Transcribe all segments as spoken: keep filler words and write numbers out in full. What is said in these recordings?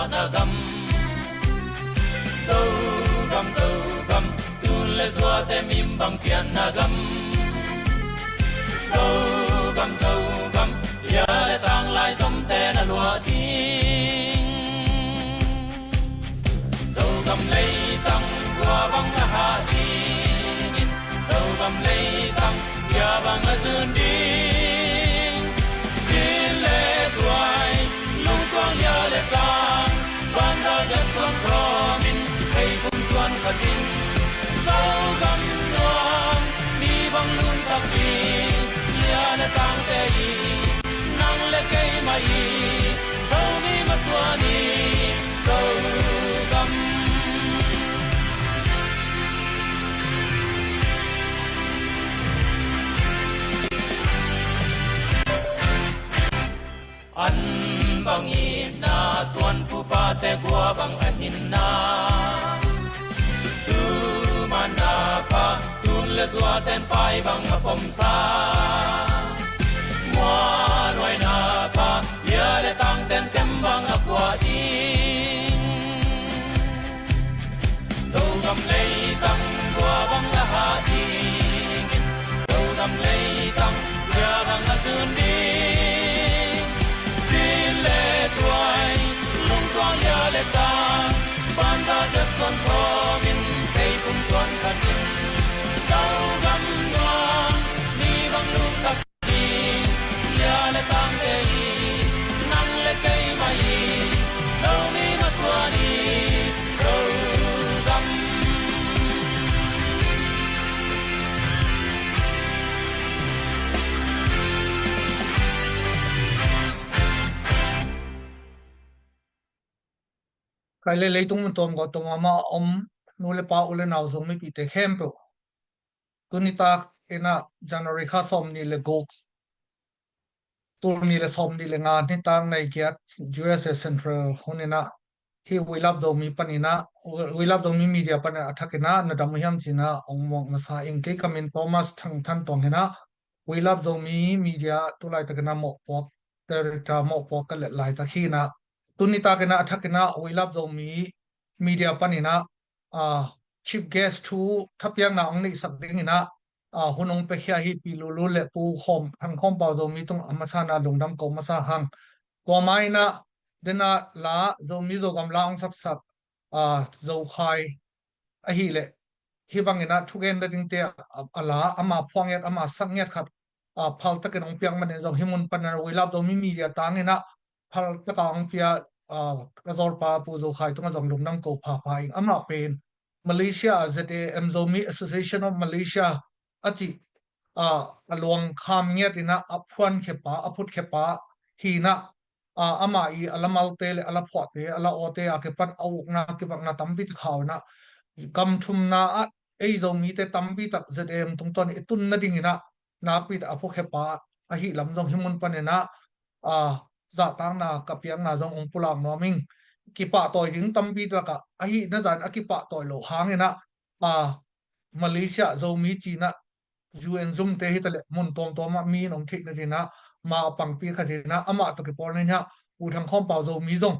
na gam. Zogam, Zogam, tun le zuate mimbang pianna gam. Zogam, Zogam, lia le tang lai zomte na luah ding. Zogam leitang tua bang a hah dingin, Zogam leitang lia bang a zun ding. Cin le tuai, lungtuang lia le tang, banza zet suan khawmin, ei pum suan khatin. Zogam nuam, mi bang lungsak ding, lia le tangte i, nang le keimah i, Zomi masuan i, Zogam. An bang itna tuan pupate gua bang a hinna. Thumanna pha tun le zuaten pai bang a pomsa. Muanuaina pha lia le tangten tem bang a pua ding. Zogam leitang tua bang a hah dingin, Zogam leitang tua bang a zun ding. Cin le tuai, lungtuang lia le tang, banza zet suan khawmin, ei pum suan khatin. Zogam nuam, mi bang lungsak lia le tangte i, nang le keimah i, Zomi masuan i, Zogam. Kai le leitung mun tuam gawh tuam mah a om nu le pa, u le nau, Zomipite khempeuh, tuni tak inah January kha sawmnih le guk, tul nih le sawmnih le nga, nitak nai giat, U S A Central hun inah, hih We Love Zomi pan inah, We Love Zomi Media pan inah a thak inah na dam uh hiam ci inah ong muak masa ing. Kei ka min Thomas Thang Than Tuang hi inah, We Love Zomi Media tu laitak inah mawhpuak, director mawhpuak ka let laitak hi inah, tuni tak inah a thak inah We Love Zomi Media pan inah, ah, chief guest thu thapiakna ong neihsak ding inah, ah, hun ong piakhia hi Pi Lulu le Pu Khawm, Thang Khawm Pau Zomi tung a masa inah lungdam ko masa hang. Tua ma inah dena la, Zomi Zogam la ong saksak, ah, Zokhai ahih leh hih bang inah thugen nadingte a, a la, ama phuah ngiat, ama sak ngiat khat, ah, phal takin ong piak manin zong hih mun pan inah We Love Zomi Media tang inah phal taka ong pia, ah, ka zawlpa Pu Zokhai tungah zong lungdam ko phapha ing. Amah pen Malaysia ah Z A M, Zomi Association of Malaysia a cih, ah, a luang kham ngiat inah, a phuankhia pa, a phutkhia pa hi inah, ah, amah i a la malte le a la phuahte, a la awte a kipan a ukna kipakna tampi tak hau inah, gam thumna ah ei Zomite tampi tak Z A M tungtawn i tun nading inah nakpi tak a phuakkhia pa ahih lam zong hih mun pan inah, ah, zahtakna ka piakna zong ong pulak nuam ing. Kipahtawi ding tampi tak ah, ahih na zan a kipahtawi lo hang inah, ah, Malaysia Zomi ci inah U N zumte hi ta leh mun tuamtuam ah mi in ong theih nading inah, ma a pangpi khat hi inah, amah tawh kipawlna inah, Pu Thang Khawm Pau Zomi zong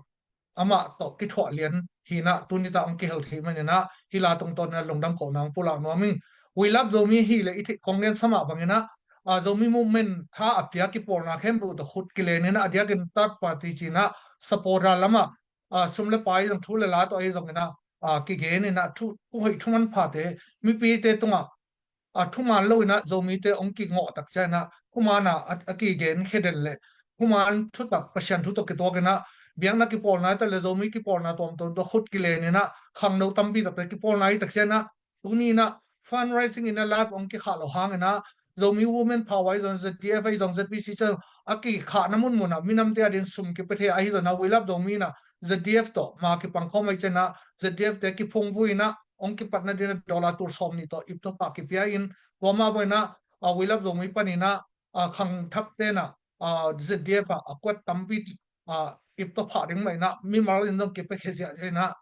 amah tawh kithuah lian hi inah, tuni tak ong kihel thei man inah, hih la tungtawn inah lungdam kohna ong pulak nuam ing. We Love Zomi hi leh i theih kong lian sa mah bang inah, ah, Zomi movement tha a pia kipawlna khempeuh tawh khut kilen inah, a diakin third party ci inah, supporter lam ah, ah, sum le pai zong, thu le la tawh ahi zong inah, ah, kigen inah, thu, thu hoih thu manphate mipite tungah, ah, thuman lo inah Zomite ong kigawh tak ciang inah, thuman a, a, a kigen khia den le thuman thutak Pasian thu tawh kituak inah, biakna kipawlna hi ta le, Zomi kipawlna tuamtuam tawh khut kilen inah, khangno tampi takte kipawlna hi tak ciang inah, tuni inah fundraising inah live ong kikhah lo hang inah, Zomi Women Power ahi zong, Z D F ahi zong, Z B C C a kikhahna munmun ah minamte a dingin sum kipia thei ahi zong inah, We Love Zomi inah Z D F tawh ma kipang khawm ahi ciang inah, Z D F te kiphungvui inah, ong kipat nading inah dollar tul sawmnih tawh iptawphah kipia in, tua mah bang inah, ah, We Love Zomi pan inah, ah, khangthakte inah, ah, Z D F ah a kuat tampi, ah, iptawphah ding mah inah, mimal in zong kipiakhia ziahziah inah,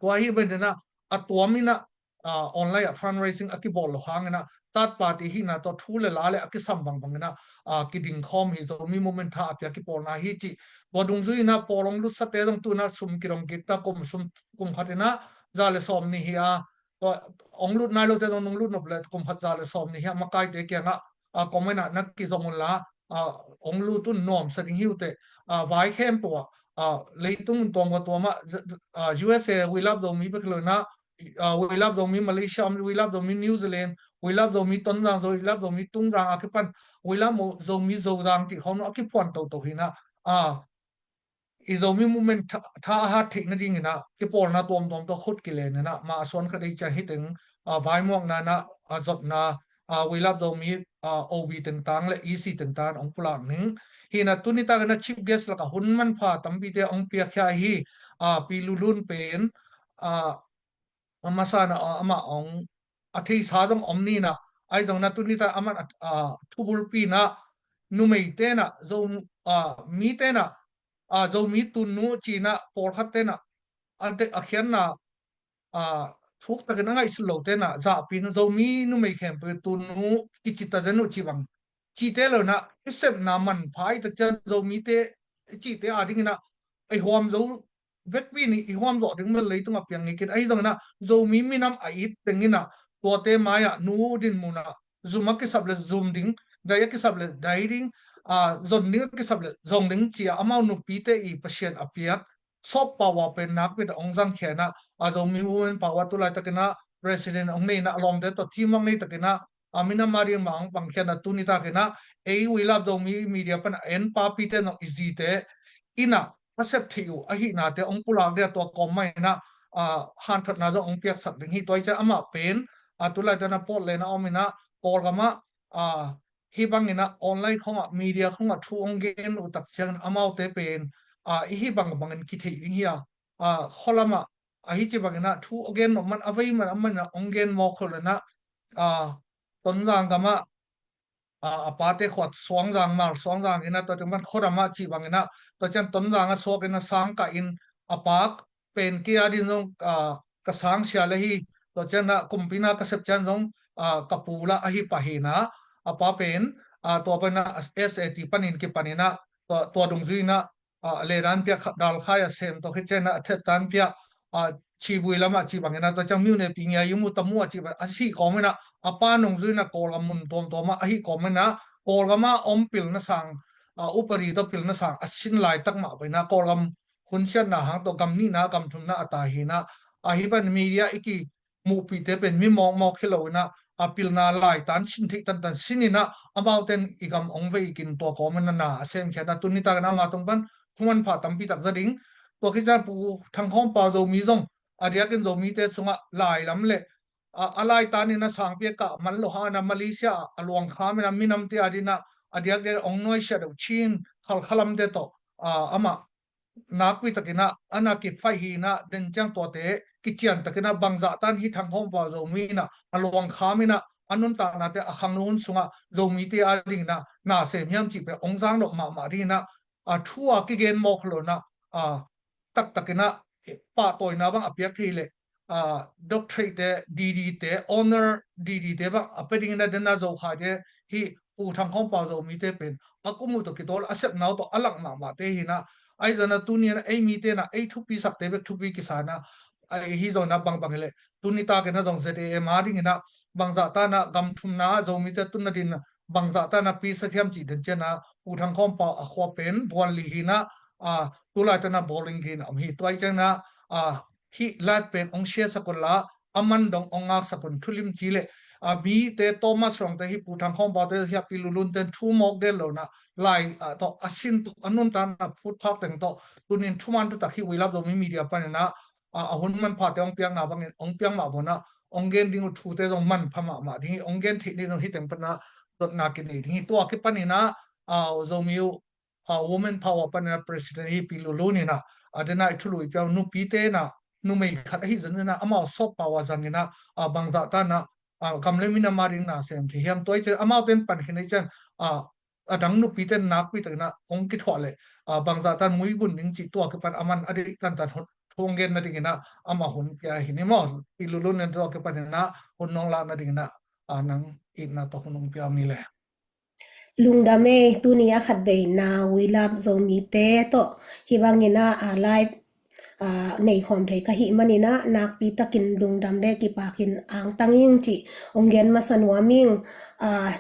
tua hi bang inah, a tuam inah, ah, online ah fundraising a kibawl lo hangin ah, third party hihna tawh thu le la le a kisam bangbang in ah, ah, kiding khawm hi. Zomi Movement tha a pia kipawlna hi cih. Tua dungzui in ah pawl hong lutsate zong tu in ah sum kidong kik ta, kum sum, kum khat in ah za le sawm nih hi a, tua hong lut nai lote zong nung lut nop le kum khat za le sawm nih hi a, makaite kiangah, ah, comment ah na kizong un la, ah, hong lut un nuamsa ding hi uh teh, ah, vai khempeuh ah, ah, leitung tuam ka tuam ah, Z-, ah, U S A We Love Zomi bek hi lo in ah, ah, We Love Zomi Malaysia, We Love Zomi New Zealand, We Love Zomi Tonzang, We Love Zomi Tungzang a kipan, We Love Mo-, Zomi Zozang cih khawng a kiphuan toto hi in ah, ah, i Zomi Movement tha, tha a hat theih nading in ah, kipawlna tuamtuam tawh khut kilen in ah, mah a suan khat ei ciang hi teng, ah, vaimuakna in ah, a zotna, ah, We Love Zomi, ah, O B tengtang le E C tengtang hong pulak ning. Hi in ah tuni tak in ah chief guest lakah hun manpha tampite hong piakhia hi, ah, Pi Lulun pen, ah, a masa in ah, ah, amah hong a theisa zong om ni in ah, ahi zong in ah tuni tak amah, ah, thubulpi in ah numeite in ah, Zo, ah, mite in ah, ah, Zomi tunnu ci in ah pawlkhatte in ah, a, a khiatna, ah, thuk takin a ngaihsut lote in ah zahpi in ah Zomi numei khempeuh tunnu kici ta zen uh ci bang cihte lo in ah, i sepna manpha i tak ciang Zomite i cihte a ding in ah, i huam zo vekpi in i huam zawh ding mah leitung a piang ngei khin. Ahi zong in ah Zomi minam a it teng in ah tuate mai ah nu dinmun ah zum a kisap le zum ding, dai a kisap le dai ding, ah, zon ding a kisap le zong ding ci a, amau nupite i Pasian a piak soft power pen nakpi tak hong zangkhia in ah, a Zomi Women Power tu laitak in ah president hong nei in ah, a lawmte tawh team hong nei tak in ah, a minam a ding mah hong pangkhia in ah tuni tak in ah, ei We Love Zomi Media pan a en papite zong i zite in ah a sep theih uh ahihnate hong pulak ding a, tua kawm mah in ah, ah, hanthotna zong hong piaksak ding hi. Tua i ciang amah pen, ah, tu laitak in ah Portland ah om in ah, Kawlgam ah, ah, hih bang in ah online khawng ah, media khawng ah thu hong gen uh tak ciangin amaute pen, ah, i hih bangbangin kitheih ding hi a, ah, khualam ah, ah, ahi ci bang in ah thu a gen nop man a vei man a man in ah hong gen mawk khol in ah, ah, Tonzang gam ah, ah, a pate khua Suangzang, Mal Suangzang in ah, tua teng pan khualam ah ci bang in ah, tua ciang Tonzang a suak in ah sang kah in a pa pen kei a ding zong, ah, ka sangsia le hi, tua ciang ah kumpi na ka sep ciang zong, ah, ka pu lah ahi pah hi in ah, a pa pen, ah, tua pan ah S A T panin kipan in ah, tua, tua dungzui in ah, ah, ledan piak khat dalkhai a sem, tua khit ciang ah a thet tan piak, ah, Chibui lam ah ci bang in ah, tua ciang Myone Pi Ngia Yum U Tamu ah ci bang a hih kawm in ah, a pa nungzui in ah Kawlgam mun tuamtuam ah ahi kawm in ah, Kawlgam ah om pilna sang, ah, upadi tawh pilna sang a sin laitak mah bang in ah, Kawlgam hunsiatna hang tawh gam nihna gam thumna a tai hi in ah, ahi pan media i ki muhpihte pen mi mawkmawk hi lo in ah, a pilna laitan sin theih tantan sin in ah, amaute in i gam hong vei kin tua kawm in ah na a semkhia in ah, tuni tak in ah ama tung pan thu manpha tampi tak za ding. Tua khit ciang Pu Thang Khawng Pau Zomi zong a diakin Zomite sungah lai lam le, a, a laitan in ah sangpi a kah man lo hang in ah Malaysia ah a luang kham in ah minamte a ding in ah a diakdiak hong nuaisiah deuh Chin, Khalkha lamte tawh, ah, amah nakpi tak in ah a na kifaih hi in ah, den ciang tuate kician tak in ah bangzah tan hih Thang Khawng Pau Zomi in ah a luang kham in ah a nuntaknate a khangno hun sungah Zomite a ding in ah na sem hiam cih pen hong zang nop mahmah ding in ah, a thu a kigen mawk lo in ah, a taktak in ah pahtawina bang a piak thei leh, ah, doctorate te, D D te, honor D D te bang a pia ding in ah, den a Zokhaite hih Pu Thang Khawng Pau Zomite pen a kum uh tawh kitawl a sepna uh tawh a lak mahmahte hi in ah, ahi zong in ah tuni in ah ei mite in ah ei thupi sakte bek thupi kisa in ah, ahi zong in ah bangbang hi leh tuni tak in ah zong Z A M a ding in ah bangzah tan ah gam thumna ah Zomite tun nading in ah bangzah tan ah pi sa thiam cih den ciang ah Pu Thang Khawng Pau a khua pen Buanli hi in ah, ah, tu laitak in ah Bowling Green ah om hi. Tua i ciang ah, ah, hih live pen hong share sak un la, a man dong hong ngaksak un, thulim ci leh, ah, mite Thomas Rong te, hih Pu Thang Khawng Pau te, hih a Pi Lulun ten thu mawk gen lo in ah, lai, ah, tawh a sin tuk a nuntakna phutphak teng tawh tuni in thuman thutak hih We Love Zomi Media pan in ah, ah, a hun manphate hong piakna bangin hong piak mah bang in ah, hong gen ding uh thute zong manpha mahmah ding hi, hong gen theih ni zong hih teng pan ah dotna kinei ding hi. Tua kipan in ah, ah, Zomi uh, ah, Women Power pan in ah president hi Pi Lulun in ah, a den ah i thulu i pia uh nupite in ah, numei khat ahi zong in ah amau soft power zang in ah, ah, bangzah tan ah, ah, gam le minam a ding na sem thei hiam, tua i ciang amaute in pan khin i ciang, ah, a dang nupite in nakpi tak in ah hong kithuah leh, ah, bangzah tan mui gun ding cih tua kipan a man a deih tantan hun hong gen nadingin ah amah hun pia hi ni maw. Pi Lulun in tua kipanin ah hun hong lak nadingin ah, a, nang itna tawh hun hong pia mi le. Lungdam ei, tuni a khat vei na We Love Zomite tawh hih bangin ah, a, live, a, nei khawm thei ka hih manin ah nakpi takin lungdam le kipakin angtang ing cih hong gen masa nuam ing. A,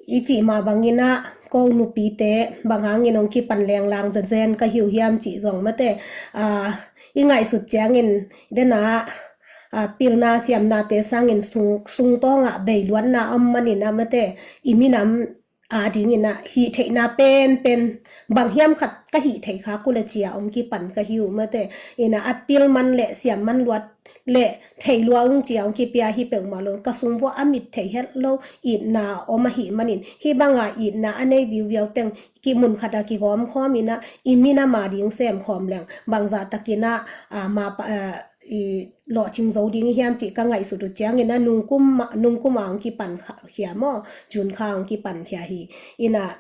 i cih mah bangin ah ko nupite bang hangin hong kipan lenglang zenzen ka hi uh hiam cih zong mate, a, i ngaihsut ciangin den ah, a, pilna siamnate sangin sung, sungtawng ah veiluatna om manin ah mate, i minam adingin ah hih theihna penpen bang hiam khat ka hih theih khak uh le ci-a hong kipan ka hi uh mate. In ah a pil man le siam man luat le thei lua ung ci-a hong kipia hi peuhmah lo, ka sung vuah a mit thei het lo itna om ahih manin, hih banga itna a nei viuviau teng kimun khat a kigawm khawm in ah i minam ading sem khawm leng bangzah takin ah, a, ma pa, a, i lawhcing zo ding i hiam cih ka ngaihsut uh ciangin ah nungkum ma, nungkum a hong kipan kha, khia maw, June kha hong kipan khia hi. In ah,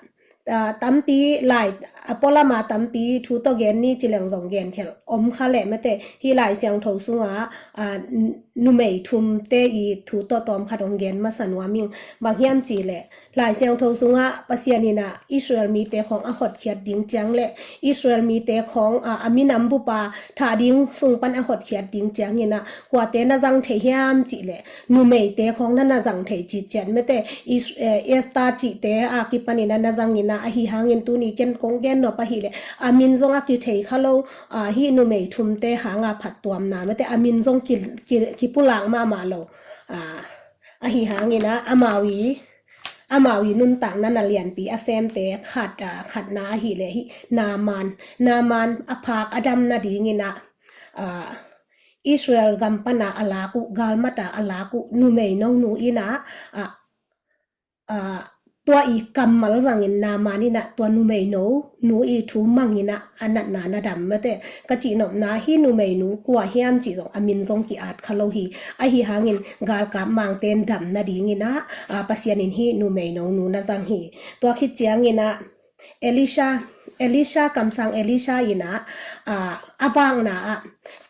a, tampi lai, a, pualama tampi thu tawh gen ni ci leng zong gen khelh om kha leh mate, hih Lai Siangtho sungah, a, n-, numei thumte i thu tawh tawm khat hong gen masa nuam ing. Bang hiam cih leh Lai Siangtho sungah Pasian in ah Israel mite khawng a hotkhiat ding ciang le Israel mite khawng, a, a minam bup a thah ding sung pan a hotkhiat ding ciangin ah kuate na zang thei hiam cih leh numeite khawng na na zang thei cih ciat mate, Is-, eh, Esther cihte a kipanin ah na zangin ah, ahi hangin tuni ken kong gen nop ahih leh a min zong a kithei kha lo, a, hih numei thumte hanga phattuamna mate, a min zong ki, ki, kipulak mahmah lo, a, ahi hangin ah amau i, amau i nuntakna na lianpi a semte khat, a, khatna ahih leh hih Naaman, Naaman a phak a dam nadingin ah, a, Israel gam pan a a lak uh, galmat a a lak uh numei nonu in ah, a, a, tua i kammal zangin Naaman in ah tua numei nonu i thu mangin ah a natna na dam mate. Ka cihnopna hih numei nu kua hiam cih zong a min zong ki-at kha lo hi. Ahi hangin galkap mangte in dam nadingin ah, a, Pasian in hih numei nonu na zang hi. Tua khit ciangin ah Elisha, Elisha, kamsang Elisha in ah, a, a vakna ah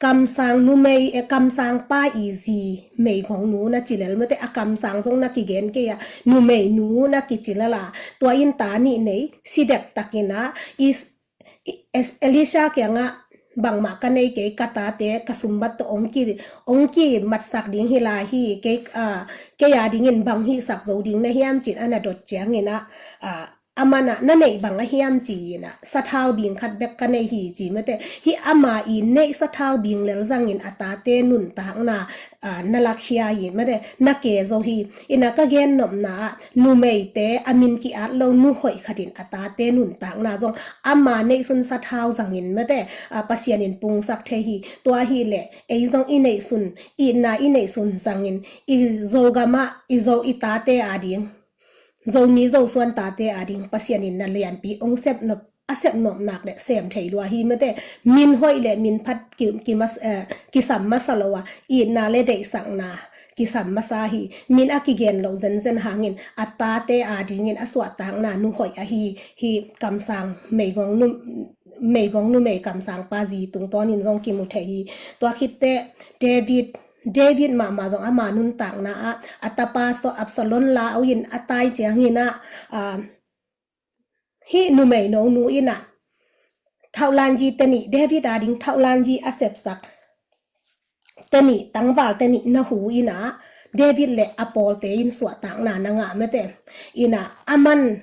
kamsang numei, eh, kamsang pa i zi meigong nu na ci lel mate, a kamsang zong na kigen kei a, numei nu na kici lel a, tua in ta nih nei, si dektakin ah, is, i, es, Elisha kiangah bangmah ka nei kei, ka tate ka sumbat tawh ong ki, ong kimatsak ding hi lai hi, kei, a, kei adingin bang hihsak zo ding na hiam ci-in a na dot ciangin ah, a, aman ah na neih bang a hiam ci-in ah sathau bing khat bek ka nei hi ci mate. Hih ama i neih sathau bing lel zangin a tate nuntakna, a, na lakkhia hi mate, na ke zo hi. In ah ka gennopna ah numeite a min ki-at lo nu hoih khat in a tate nuntakna zong ama neihsun sathau zangin mate, a, Pasian in pungsak thei hi. Tua ahih leh ei zong i neihsun, itna i neihsun zangin i Zogam ah i Zo i tate ading, Zomi Zosuan tate ading Pasian in na lianpi ong sep nop, a sep nop nak le sem thei lua hi mate. Min hoih le min phat ki, ki mas, eh, kisam masa lo a, itna le deihsakna kisam masa hi. Min a kigen lo zenzen hangin a tate adingin a suahtakna nu hoih ahi hi. Kamsang meigong nu, meigong numei kamsang pa zi tungtawnin zong kimu thei hi. Tua khit teh David, David mahmah zong ama nuntakna ah a tapa Absalom la uh in a tai ciangin ah, a, hih numei nonu in ah thauhlanzi teni, David ading thauhlanzi a sepsak teni, tangval teni na hu in ah David le a pawlte in suahtakna na ngah mate. In ah aman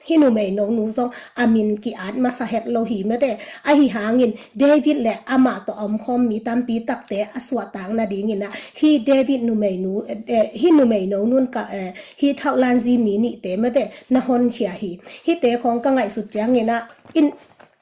hih numei nonu zong a min ki-at masa het lo hi mate. Ahi hangin David le amah tawh a omkhawm mi tampi takte a suahtak nadingin ah hih David numei nu, eh, hih numei nonun ka, eh, hih thauhlanzi mi nihte mate na honkhia hi. Hihte khawng ka ngaihsut ciangin ah in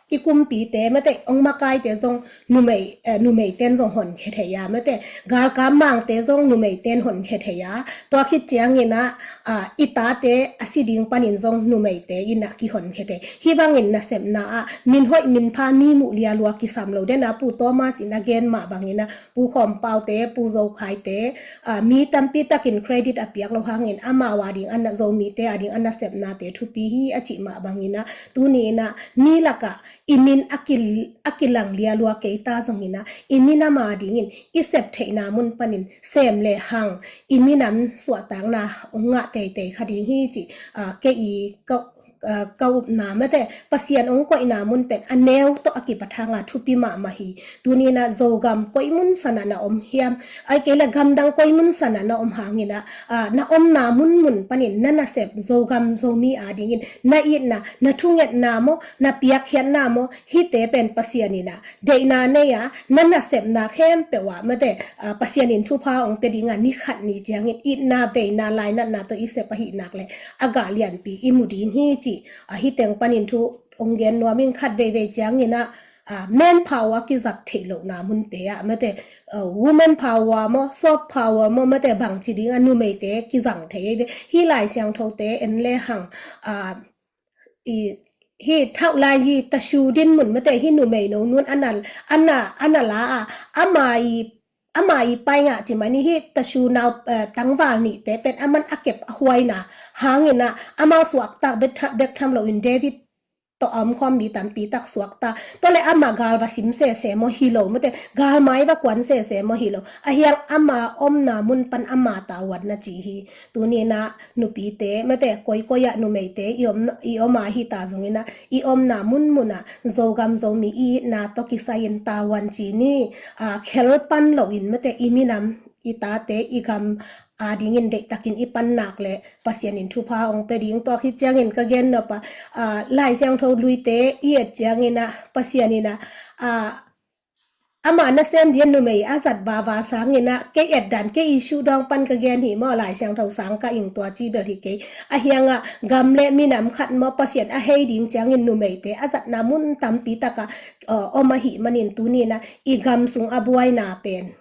i kumpite mate, ong makaite zong numei, eh, numeiten zong honkhia thei a mate, galkap mangte zong numeiten honkhia thei a, tua khit ciangin ah, ah, i tate a si ding panin zong numeite in ah kihonkhia thei. Hih bangin nasepna ah min hoih min pha, mi muh lia lua kisam lo den a, Pu Thomas in a gen mah bangin ah Pu Khawm Paute, Pu Zo Khaite, a, mi tampi takin credit a piak lo hangin amau ading a na, Zomite ading a nasepnate thupi hi a cih mah bangin ah tuni in ah mi lakah i min a ki, a kilang lialua kei ta zongin ah, i minam a dingin i sep theihna mun panin sem le hang i minam suahtakna ong ngah teitei kha ding hi cih, ah, kei i ka, ah, ka upna mate, Pasian ong koihna mun pen a neu tawh a kipat hanga thupi mahmah hi. Tuni-in ah Zogam koi mun sanah na om hiam, ahih kei leh gamdang koi mun sanah na om hangin ah, ah, na omna munmun panin na nasep Zogam Zomi a dingin na itna, na thungetna maw, na piakkhiatna maw, hihte pen Pasian in ah deihna nei a, na nasepna khempeuh ah mate, ah, Pasian in thupha ong pia ding a, ni khat ni ciangin itna, veina, lainatna tawh i sep ahih nak leh a gah lianpi i mu ding hi cih, ah, hih teng panin thu ong gen nuam ing. Khat veivei ciangin ah, ah, manpower kizap theih lohna munte ah mate, ah, woman power maw, soft power maw, mate bangci ding a numeite kizang thei ei ve. Hih Lai Siangthote en le hang, ah, i, hih thauh lai hi Tashu Dinmun mate, hih numei no nun a na, a na, a na la a, ama i, ama i pai ngah ci mani, hih Tashu nau, eh, tangval nihte pen aman a kep a huaina hangin ah, amau suaktak bek tha, bek tham loin David tawh a om khawm mi tampi tak suakta. Tua leh amah gal va sim sese maw hi lo mate, gal mai va kuan sese maw hi lo. Ahih hang ama omna mun pan ama tavuan na ci hi. Tuni-in ah nupite mate, koikoi ah numeite i om, i om a hi ta zongin ah, i omna munmun ah Zogam Zomi i itna tawh kisai-in tavuan ci ni. Ah, khel pan loin mate, i minam, i tate, i gam a dingin deihtakin i pan nak leh Pasian in thupha ong pia ding. Tua khit ciangin ka gen nop a, ah, Lai Siangtho luite i et ciangin ah Pasian in ah, ah, ama nasem ding a numei a zat vava sangin ah, kei et dan, kei i sudawng pan ka gen hi maw, Lai Siangtho sang ka ing tua ci bel hi kei. Ahih hang ah gam le minam khat maw, Pasian a hei ding ciangin numeite a zatna mun tampi tak ah, ah, om ahih manin tuni-in ah i gam sung a buaina pen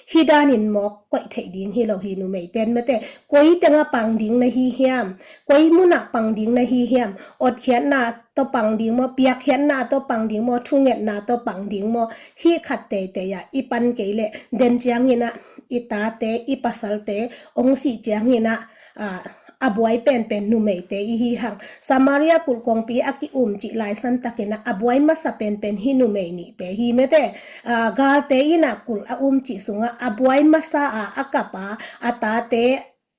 hih danin mawk koih theih ding hi lo hi numeite mate. Koi teng ah pang ding na hi hiam? Koi mun ah pang ding na hi hiam? Otkhiatna tawh pang ding maw, piakkhiatna tawh pang ding maw, thungetna tawh pang ding maw, hih khat teitei ah i pan kei leh den ciangin ah i tate, i pasalte ong sih ciangin ah, ah, a buai penpen numeite i hi hang. Samaria kulh kongpi a ki-um cih laisan takin ah a buai masa penpen hih numei nihte hi mate. Ah, galte in ah kulh a um cih sungah a buai masa a, a kap a, a tate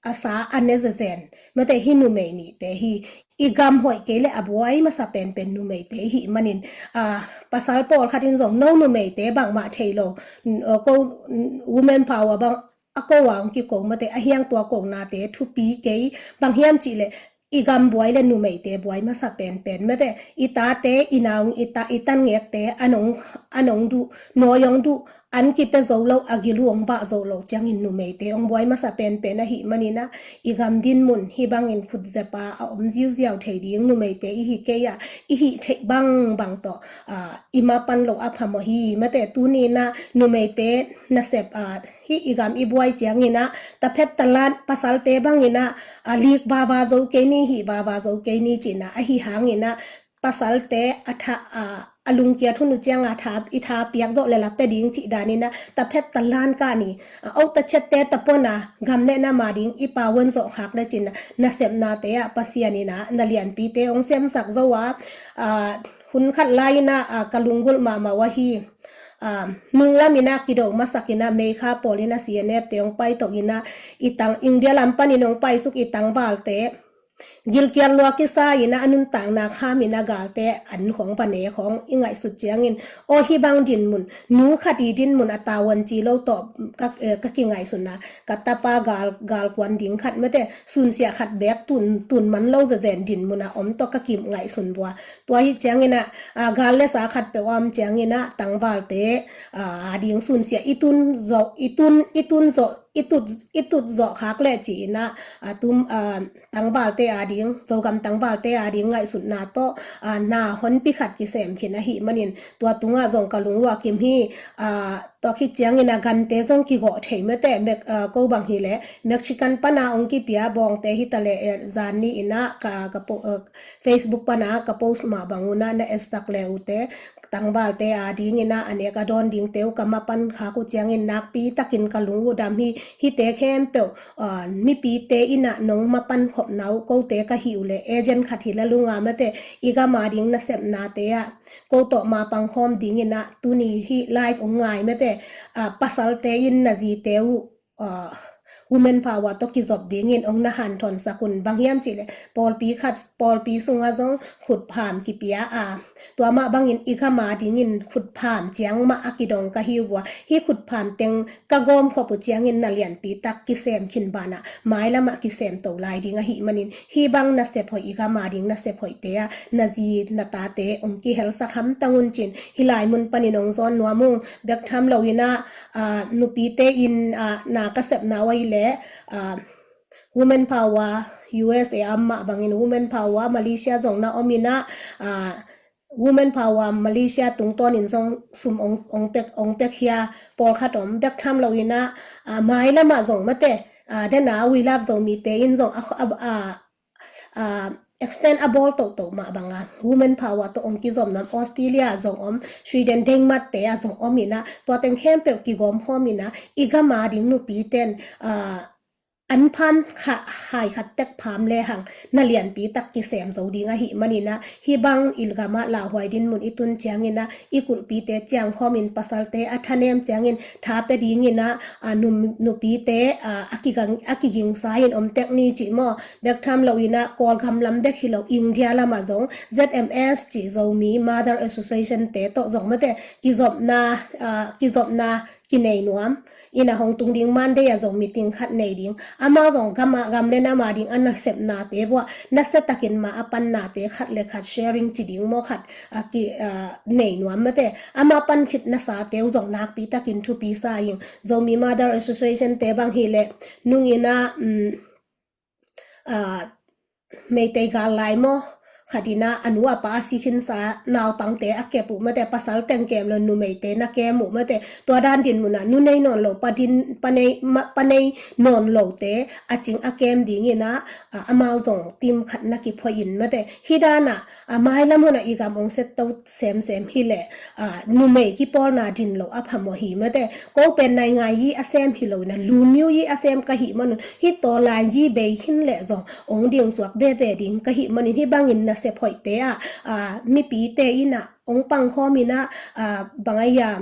a sa a ne zezen mate, hih numei nihte hi. I gam hoih kei leh a buai masa penpen numeite i hih manin, ah, pasal pawlkhat in zong no numeite bangmah thei lo, n-, ah, ko, n-, woman power bang a ko a ong kiko mate, ahih hang tua konate thupi kei. Bang hiam cih leh i gam buai leh numeite buai masa penpen mate. I tate, i nau, i ta, i tan ngekte an ong, an ong duh, nawi ong duh, an kipia zo lo, a gil uh ong vah zo lo ciangin numeite ong buai masa penpen ahih manin ah, i gam dinmun hih bangin khutzep a a om ziauziau thei ding numeite i hi kei a, i hih theih bangbang tawh, ah, i ma pan loh a phamawh hi mate. Tuni-in ah numeite nasep, ah, hih i gam i buai ciangin ah, taphet talan, pasalte bangin ah, a lik vava zo kei ni, hih vava zo kei ni ci-in ah, ahih hangin ah pasalte a tha, a, a lungkiat hun uh ciang a tha, i tha piak zawh leh la pia ding cih danin ah, taphet talan kah ni, a, o, tachiatte tapon a gam le nam a ding i pavuan zawh khak le ci-in ah, nasepnate ah Pasian in ah na lianpite ong semsak zo a, a, hun khat lai-in ah, a, ka lunggulh mahmah uh ahi. Ah, nunglam in ah kido masak in ah, Meikha pawl in ah C N F te ong paito in ah, i tang, India lam panin ong paisuk i tangvalte gilkial lua kisa in ah, a nuntakna kham in ah, galte an khawng va ne khawng i ngaihsut ciangin, aw, hih bang dinmun, nu khat i dinmun a tavuan ci lo tawh ka, eh, ka kingaihsun a, ka tapa gal, galkuan ding khat mate, sunsia khat bek tun, tun man lo zezen dinmun a om tawh ka kingaihsun vua. Tua hi ciangin ah, ah, gal le sa khat peuh a om ciangin ah, tangvalte, ah, a ding sunsia i tun zo, i tun, i tun zo, i tut, i tut zawh khak leh ci-in ah, ah, tum, ah, tangvalte a ding, Zogam tangvalte a ding ngaihsutna tawh, ah, na honpi khat kisem khin ahih manin, tua tungah zong ka lungua kim hi. Ah, tua khit ciangin ah gante zong kigawh thei mate, Mex-, ah, ko bang hi leh Mexican pan a ong kipia bawngte hi ta leh, eh, zan ni-in ah ka, ka po-, eh, Facebook pan a ka post mah bang un ah na et tak le uh teh, tangvalte a dingin ah a nek a dawn dingte uh ka mapan khak uh ciangin nakpi takin ka lung uh dam hi. Hihte khempeuh, ah, mipite in ah nong mapan khopna uh kote ka hih uh leh agent khat hi la lunga mate, i gam a ding nasepnate ah ko tawh ma pangkhawm dingin ah tuni hih live ong ngai mate, ah, pasalte in na zite uh, ah, women power tawh kizop dingin ong na hanthawnsak un. Bang hiam cihleh pawlpi khat, pawlpi sungah zong khutpham kipia a, tua mah bangin i gam a dingin khutpham ciang mah a kidong ka hi uh a, hih khutpham teng ka gawmkhop uh ciangin na lianpi tak kisem khin banah mailamah kisem to lai ding ahih manin, hih bang nasep hoih, i gam a ding nasep hoihte ah na zi na tate ong kihelsak hamtang un cin, hih lai mun panin ong zawn nuam ung. Bek tham loin ah, ah, nupite in, ah, na ka sepna uh ahih leh, ah, Women Power U S A a om mah bangin Women Power Malaysia zong na om in ah, ah, Women Power Malaysia tungtawnin zong sum ong, ong pek, ong pek hi a, pawlkhat om. Bek tham loin ah, ah, mailamah zong mate, ah, dena We Love Zomite in zong a, a, a, ah, extend a bawl tohtoh mah banga Women Power tawh ong kizom nuam. Australia zong om, Sweden, Denmark te ah zong om in ah, tua teng khempeuh kigawmkhawm in ah i gam a ding nupiten, ah, an pham kha, hai khat tek pham lehang na lianpi tak kisem zo ding ahih manin ah, hih bang i gam ah lauhuai dinmun i tun ciangin ah i kulhpite ciangkhawmin pasalte a thanem ciangin tha pia dingin ah, ah, nu, nupite, ah, a kigang, a kigingsa in om tek ni cih maw. Bek tham loin ah Kawlgam lam bek hi lo, India lamah zong Z M S cih Zomi Mother Association te tawh zong mate kizopna, ah, kizopna kinei nuam in ah hong tung ding. Monday ah zong meeting khat nei ding. Amau zong gam a, gam le nam a ding a nasepnate uh ah nasia takin ma a pannate khat le khat sharing ci ding maw, khat a ki, ah, nei nuam mate. Ama pan khit nasate uh zong nakpi takin thupi sa ing. Zomi Mother Association te bang hileh nung in ah, um, ah, Meitei gal lai maw, khat in ah a nu a pa a si khinsa naupangte a kep uh mate, pasal teng kem lo, numeite na kem uh mate. Tua dan dinmun ah nu nei nawn lo, pa din, pa nei, ma, pa nei nawn lote a cing a kem dingin ah, ah, amau zong team khat na kiphoih in mate. Hih dan ah, ah, mailam hun ah i gam ong set to semsem hileh, ah, numei kipawlna din lo a phamawh hi mate. Ko pen naingai yi a sem hi lo in ah, lunmiu yi a sem ka hih manun, hih tawlai yi bei khin leh zong ong ding suak veve ding ka hih manin, hih bangin nasep hoihte ah, ah, mipite in ah ong pangkhawm in ah, ah, bang a hiam,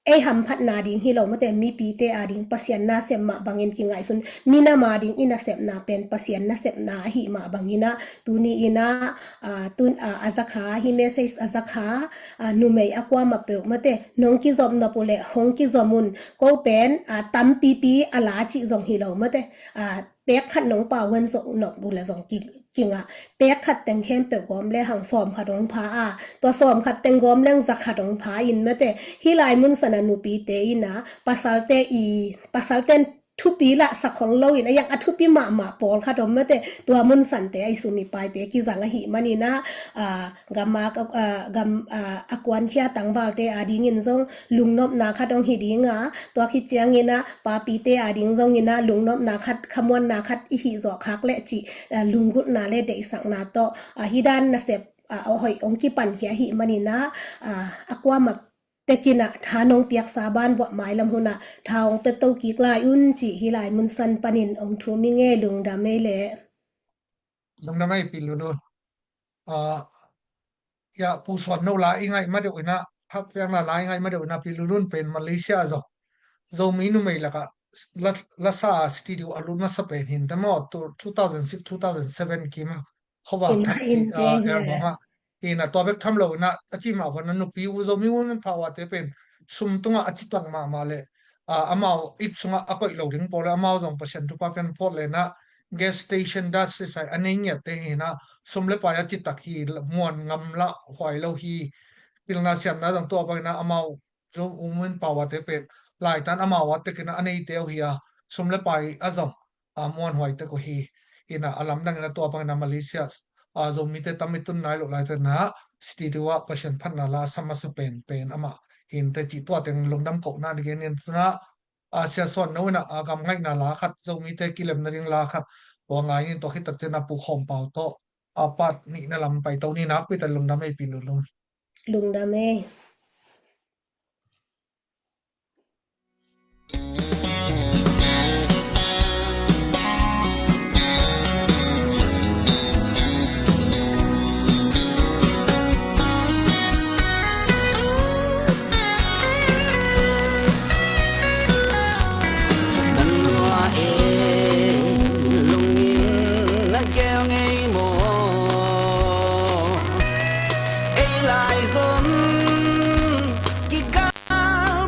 ei hamphatna ding hi lo mate, mipite a ding Pasian nasep mah bangin kingaihsun. Minam a ding i nasepna pen Pasian nasepna ahih mah bangin ah, tuni in ah, ah, tun, ah, a zakha, hih message a zakha, ah, numei a kuamah peuh mate, nong kizop nop uh leh hong kizom un. Ko pen, ah, tampipi a la cih zong hi lo mate, ah, pek khat nong pau hen zoh nop uh leh zong ki, kingah. Pek khat teng khempeuh gawm lehang sawm khat ong pha a, tua sawm khat teng gawm leng za khat ong pha in mate. Hih lai mun san ah nupite in ah pasalte i, pasalten thupi lah sak khol lo in ah, a thupi mahmah pawlkhat om mate. Tua mun sante ah i sum i paite kizang ahih manin ah, ah, gam a, ah, gam, ah, a kuankhia tangvalte a dingin zong lungnopna khat ong hi ding a, tua khit ciangin ah papite a ding zongin ah lungnopna khat, khamuanna khat i hih zawh khak leh cih, ah, lunggulhna le deihsakna tawh, ah, hih dan nasep, ah, hoih ong kipankhia ahih manin ah, ah, a kuamah tekin ah tha nong piaksa ban vuah mailam hun ah tha ong pia to kik lai un cih hih lai mun san panin ong thum ing e. Lungdam ei leh. Lungdam ei Pi Lulun. Ah, ya, Pu Suan No la i ngaih ma deuh in ah, hap piakna la i ngaih ma deuh in ah, Pi Lulun pen Malaysia ah zong Zomi numei lakah la, lasa studio a lut masa pen hi in teh maw, two, two thousand six, two thousand seven kim ah, khuavak thak ci, ah, album ah. Hi in ah, tua bek tham lo in ah, a ci mah bang in ah nupi uh, Zomi Women Power te pen sum tungah a citak mahmah leh, ah, amau ip sungah a koih lo ding pawl leh amau zong Pasian thupha pian phawt leh in ah, gas station, das sisai a nei ngiatte hi in ah, sum le pai a citak hi, muan ngam lah huai lo hi. Pilna siamna zong tua bang in ah amau Zomi Women Power te pen laitan amau a tekin ah a neite uh hi a, sum le pai a zong, ah, muanhuai tek uh hi. Hi in ah, a lamdang in ah tua bang in ah Malaysia, ah, Zomite tam i tun nai loh laitakin ah studio ah Pasian phatna la a sa masa pen, pen amah hi in teh cih tua teng lungdam kohna na gen in. Tu in ah, ah, Sia Suan No in ah, ah, gam ngaihna la khat, Zomite kilemna ding la khat tua ngai in, tua khit tak ciang ah Pu Khawm Pau tawh, ah, part nihna lam pai to ni. Nakpi tak lungdam ei Pi Lulun. Lungdam ei. Nan lua e, lungin na gel ngei maw? Ei lai zong kigal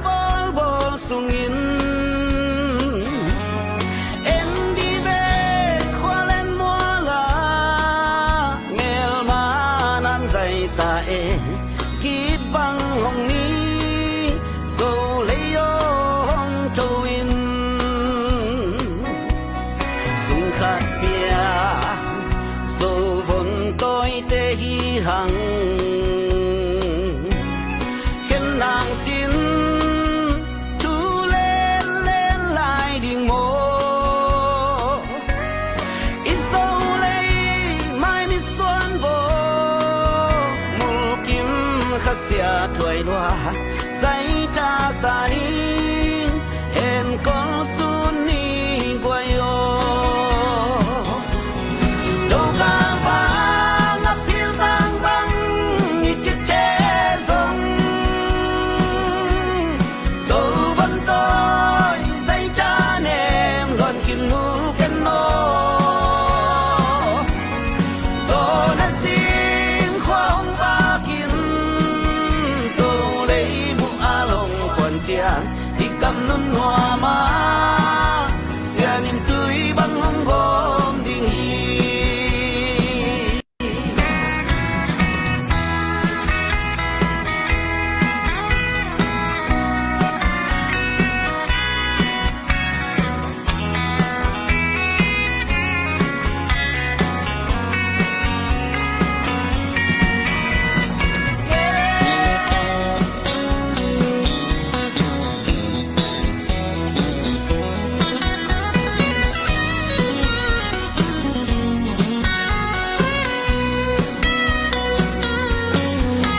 bawlbawl sungin en dih ve, khua len mual ah melma nan zaisa e. Kip bang hong ni, Zo lei aw hong tho in. Sung khat pia Zo von tawite hi hang. Khen nang sin thu len len lai ding maw? I Zo lei mai nit suan vaw, mulkim khasia thuai lua, zaita sa ding en kol sun ni guai aw. Dogal vang a piltang bang i kite zong, Zo van tawi zaita nem luan khin nul ken aw. Zo na zing khua hong vak in, Zo lei buh a long khuan ciang i kam nun nuam a, sianin tui bang hong gawm ding hi.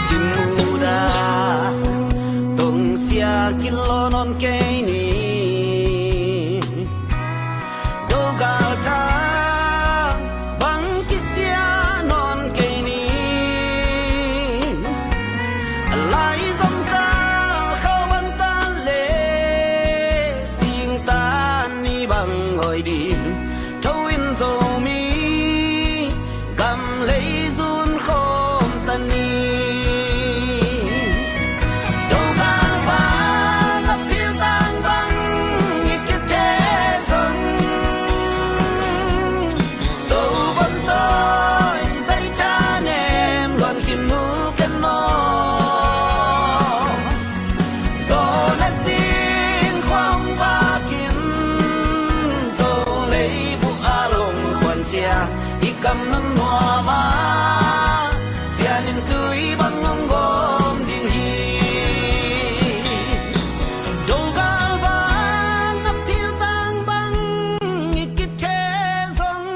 Kimuda tongsia kilaw nawn kei ni. Dogal tang bang kisia nawn kei ni. A lai zong kal khau ban tan le sing tan ni bang hoih ding. Tho in Zomi gam lei zun khawm ta ni. Dogal vang a piltang bang i kite zong, Zo van tawi zaita nem luan khin nul ken aw. Zo na zing khua hong vak in, Zo lei buh a long khuan ciang i kam nun nuam a, sianin tui bang hong gawm ding hi. Dogal vang a piltang bang i kite zong,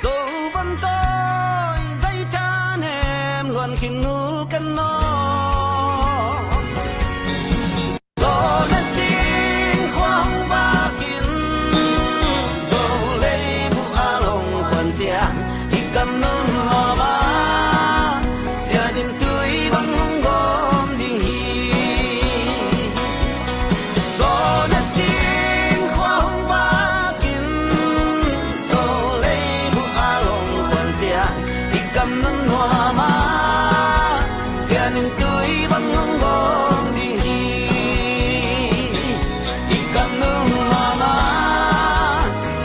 Zo van tawi zaita nem luan khin nul ken aw. Zo na zing khua hong vak in, Zo lei buh a long khuan ciang i kam nun nuam a, sianin tui bang hong gawm ding hi. Zo na zing khua hong vak in, Zo lei buh a long khuan ciang i kam nun nuam a, sianin tui bang hong gawm ding hi. I kam nun nuam a,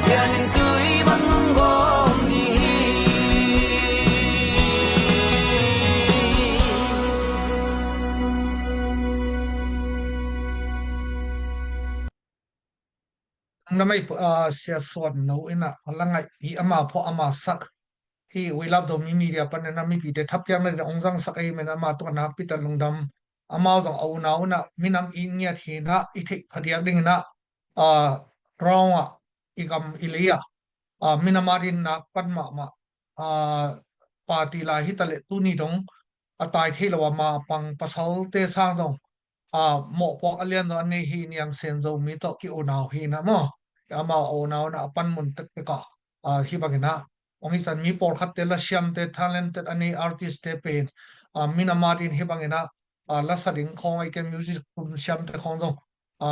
sianin tui bang hong gawm ding hi. Nang na mei, ah, Sia Suan No in ah, a la ngaih hi, ama phuah ama sak hi. We Love Zomi Media panin ah mipite thapiakna dingin hong zangsak ahih manin ama tungah nakpi takin lungdam. Amau zong a unau in ah minam it ngiat hi in ah, i theih phadiak dingin ah, ah, round ah, i gam i lei ah, ah, minam a dinna pan mahmah, ah, party lai hi ta leh tuni dong a tai thei lo a, ma pang pasalte sang dong a mawhpuak a lian dong a nei hi. Niang Sen Zomi tawh ki-unau hi na maw, amau a unau na a panmun tektek ah, a, hi bangin ah hong hi san mi pawlkhatte, lasiamte, talented a nei artistte pen, a, minam a din hi bangin ah, a, lasa ding khawng, a, i ke music kum siamte khawng dong, a,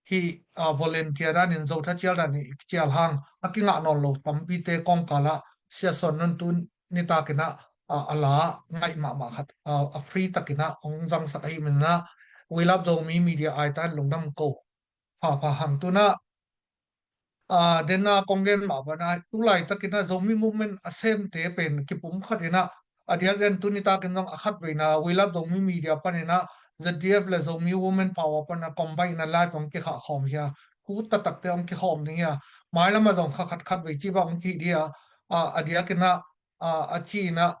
hi, a, volunteer danin, zo tha cial danin i cial hang a kingah nawn lo tampite kawngkal ah Sia Suan Nun tu nitakin ah, a, a la ngaih mahmah khat, a, a free takin ah hong zangsak ahih manin ah We Love Zomi Media aitan lungdam ko. Phapha hang tu na, a, den a kong gen mah bana, tu laitakin ah Zomi movement a semte pen kipum khat in ah, a diak den tu nitakin zong a khat veina We Love Zomi Media panin ah Z D F le Zomi Women Power pan a combine in ah live hong kikhah khawm hi a, thu taktakte hong kikhawm ding hi a, mailam ah zong kha khat khat vei ci bang hong kihih ding hi a, a, a diakin ah, a, a ci in ah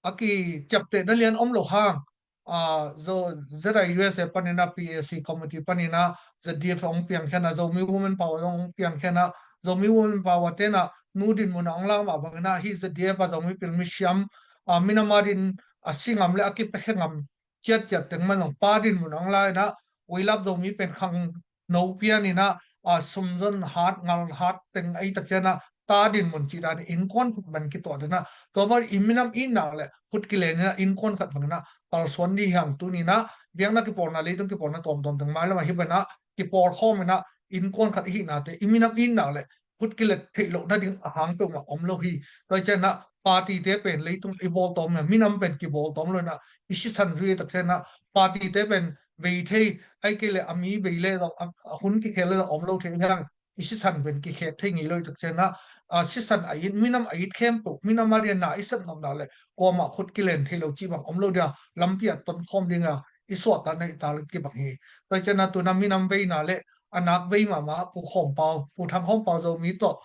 a kiciaptehna lian om lo hang, a, zo, Z I U S A panin ah, P A C committee panin ah Z D F hong piangkhia in ah, Zomi Women Power hong piangkhia in ah, Zomi Women Power ten ah nu dinmun ah hong lak mah bangin ah hih Z D F a Zomi pilmi siam, a, minam a din a si ngam le a kipiakhia ngam ciatciat teng man zong pa dinmun ah hong lak in ah, We Love Zomi pen khangno pian in ah, a, sum zon hat, ngal hat teng ahi tak ciang ah ta dinmun cih dan innkuan khat bang kituah den ah, tua bang i minam itna le khut kilen in ah innkuan khat bangin ah kalsuan ding hi hang. Tuni in ah biakna kipawlna, leitung kipawlna tuamtuam teng mailam ah hi bangin ah kipawl khawm in ah innkuan khat i hihnate, i minam itna le khut kilet theih loh nading a hang peuhmah om lo hi. Tua hi ciang ah partyte pen leitung i bawl tawm hi a, minam pen kibawl tawm lo in ah i sisan zui tak ciang ah partyte pen bei thei, ahih kei leh a mi bei le zong, a, a hun kikhel le zong om lo thei hi hang. I sisan pen kikhek thei ngei lo hi tak ciang ah, a, sisan a it, minam a it khempeuh, minam a rian na i sep nopna le kuamah khut kilen thei lo cih bang om lo ding a, lampi ah tonkhawm ding a i suahtakna i ta le kibang hi. Tua hi ciang ah tu in ah minam veina le a nak vei mahmah Pu Khawm Pau, Pu Thang Khawm Pau Zomi tawh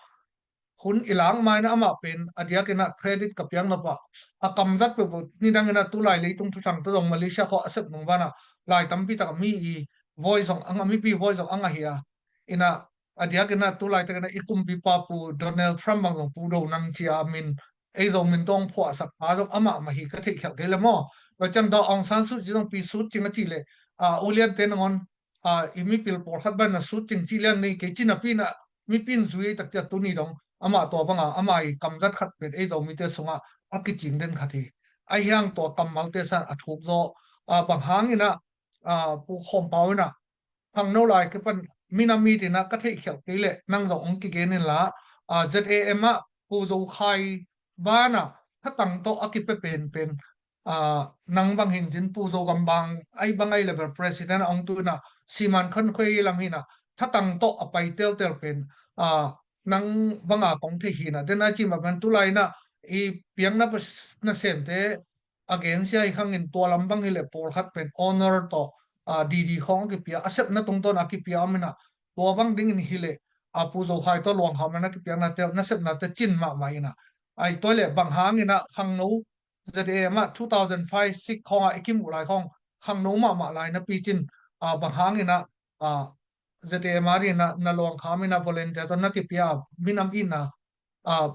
hun i lak ma in ah amah pen a diakin ah credit ka piak nop ah, a kamzat peuhpeuh nidangin ah tu lai leitung thuthang tawh zong Malaysia khawng a sep nung banah lai tampi tak a mi i voi zong a ngah, mipi voi zong a ngah hi a, in ah a diakin ah tu laitakin ah i kumpipa Pu Donald Trump bang zong Pu Do Nang ci a min, ei zong min tawh phuahsak pa zong amah mah hi ka theihkhialh kei le maw. Tua ciang Daw Aung San Suu Kyi zong pi sut cing a cih leh, a, uliante nangawn, a, i mipil pawlkhat bang na sut cing cih lian nei kei, ci napi in ah mipi in zui tak ciang tuni dong amah tua bang a, amah i kamzat khat pen ei Zomite sungah a kicing den khat hi. Ahi hang tua kammalte sang a thuk zaw, a, bang hangin ah, a, Pu Khawm Pau in ah khangno lai kipan minam it in ah ka theihkhialh kei leh nang zong hong kigen inla, a, Z A M ah Pu Zo Khai banah thatang tawh a kipia penpen, a, nang bang hi in cin, Pu Zo Gam Bang ahi bang ahi leh bel president a hong tu in ah, Siman Khan Khuei lam hi in ah thatang tawh a pai teltel pen, a, nang bang a kong thei hi in ah, den a ci mah bang tu lai in ah i piakna pa, nasemte a gensia hi khang in, tua lam bang hi leh pawlkhat pen honor tawh, a, D D khawng a kipia, a sepna tungtawn a kipia om in ah, tua bang dingin hi leh, a, Pu Zo Khai tawh Luang Kham in a kipiaknate, nasepnate cin mahmah in ah, ai tua leh bang hangin ah khangno Z A M ah two thousand five six khawng ah i kimuh lai khawng khangno mahmah lai napi cin, a, bang hangin ah, a, Z A M ah rin ah na Luang Kham in ah volunteer tawh na kipia minam itna, a,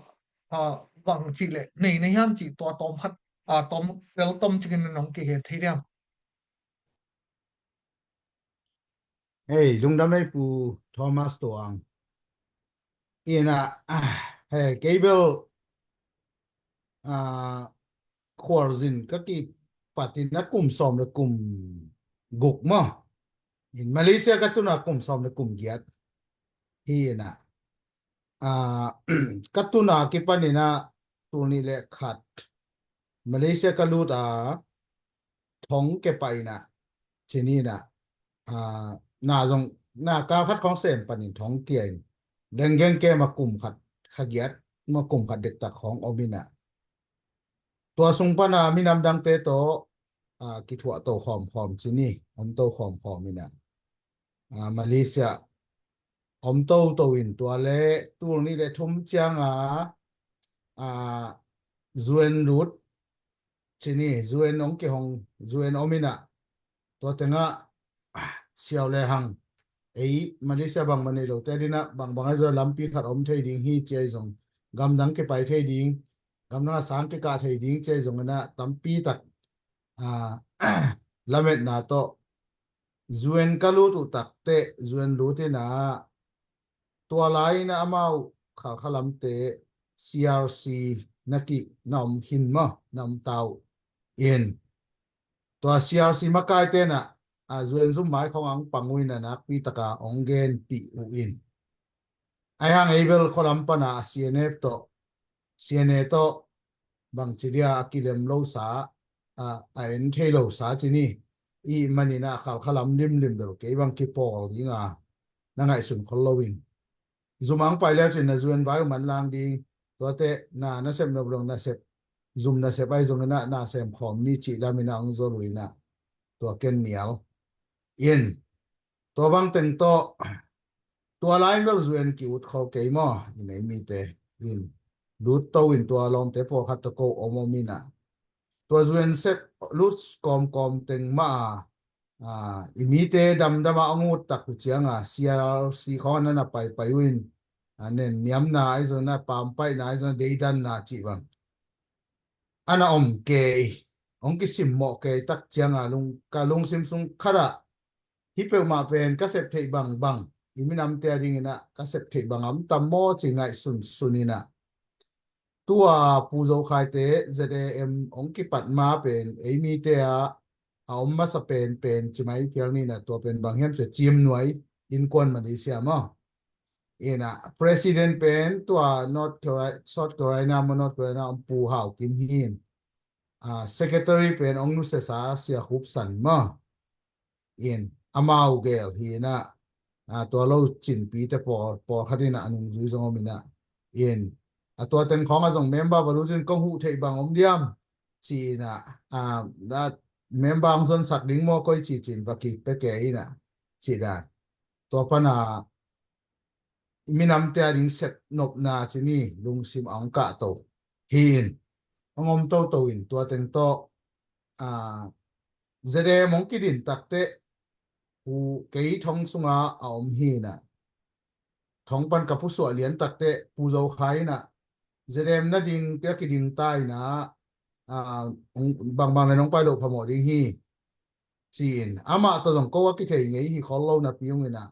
a, bang cih leh nei na hiam cih tua tawm khat, a, tawm tel tawm cikin na nong kigen thei diam? Hei, lungdam ei Pu Thomas Tuang. In ah, ah, hei, kei bel, ah, khualzin ka kipat in ah kum sawm le kum guk maw. In Malaysia ka tun ah kum sawm le kum giat hi in ah, ah, ka tun a kipan in ah tul nih le khat Malaysia ka lut a, thong kepah in ah, cin in ah, ah, na zong, na kal khat khawng sem panin thong kia in, Dengeng kem a kum khat, kha giat, ma kum khat dektak khawng om in ah, tua sung pan a minam dangte tawh, ah, kithuah to khawmkhawm cin hi, om to khawmkhawm in ah, ah, Malaysia om toto in, tua le tul nih le thum ciang a, ah, U N lut cin hi, U N hong kihong, U N om in ah, tua teng ah, ah, siau le hang, ei Malaysia bangmah nei lote din ah bangbang ahi zong lampi khat om thei ding hi, ci ahi zong gamdang kipai thei ding, gamdang a sang kikah thei ding ci zongin ah tampi tak, ah, lametna tawh, U N ka lut uh takteh, U N lut in ah, tua lai in ah amau Khalkha lamte C R C na ki na om khin maw, na om ta uh in. Tua C R C makaite in ah, ah, U N zum mai khawng ah hong pang uh in ah nakpi tak a hong genpih uh in. Ahi hang ei bel khualam pan a C N F tawh, C N A tawh, bangci dia a kilem lo sa, a, a en thei lo sa ci ni. Ahih manin ah Khalkha lam limlim bel kei bang kipawl ding a, na ngaihsun khol lo in. Zum ah hong pai le cin ah U N vai uh manlang ding, tuate na, nasep nop lo nasep, zum nasep ahi zongin ah na sem khawm ni cih lam in ah hong zol uh in ah, tua ken nial in. Tua bang teng tawh, tua lai in bel U N ki-ut khol kei maw, in ei mite in lut to in tua lawmte pawlkhat tawh ko om om in ah. Tua U N sep lut kawmkawm teng mah a, ah, i mite damdam a hong ut tak uh ciang a, C R C khawng ah na paipai uh in, ah, nen niamna ahi zongin ah, pampaihna ahi zongin ah, deidanna cih bang a na om kei, hong kisimmawh kei tak ciang a, lung, ka lungsim sung khat ah, hih peuhmah pen ka sep theih bangbang, i minamte a dingin ah ka sep theih bang a om tam maw ci ngaihsun sun in ah. Tua Pu Zo Khai te Z A M hong kipat ma pen ei mite ah a om masa penpen ci mai phial ni in ah, tua pen bang hiam cih leh Ciem Nuai innkuan Malaysia maw. In ah President pen tua North Carolina, South Carolina maw, North Carolina om Pu Hau Kim hi in. Ah, Secretary pen hong nusiasa Sia Khup San maw. In, amau gel hi in ah, ah, tua lo cinpite pawl, pawlkhat in ah a nungzui zong om in ah. In, a tua teng khawng ah zong member va lut in kong huh theih bang om diam ci in ah, ah, member hong zonsak ding maw koi ci ci in va kipia kei in ah, cih dan. Tua pan a i minamte a ding sep nopna ci ni, lungsim a hong kahto hi in, hong om toto in tua teng tawh, ah, Z A M hong kidin takteh, Pu, kei thong sungah a om hi in ah, thong pan ka pusuah lian takteh Pu Zo Khai in ah, Z A M na ding te a kiding ta in ah, ah, hong, bangbang le nong pai loh phamawh ding hi ci in, amah tawh zong ko a kithei ngei hi khol lo napi hong in ah,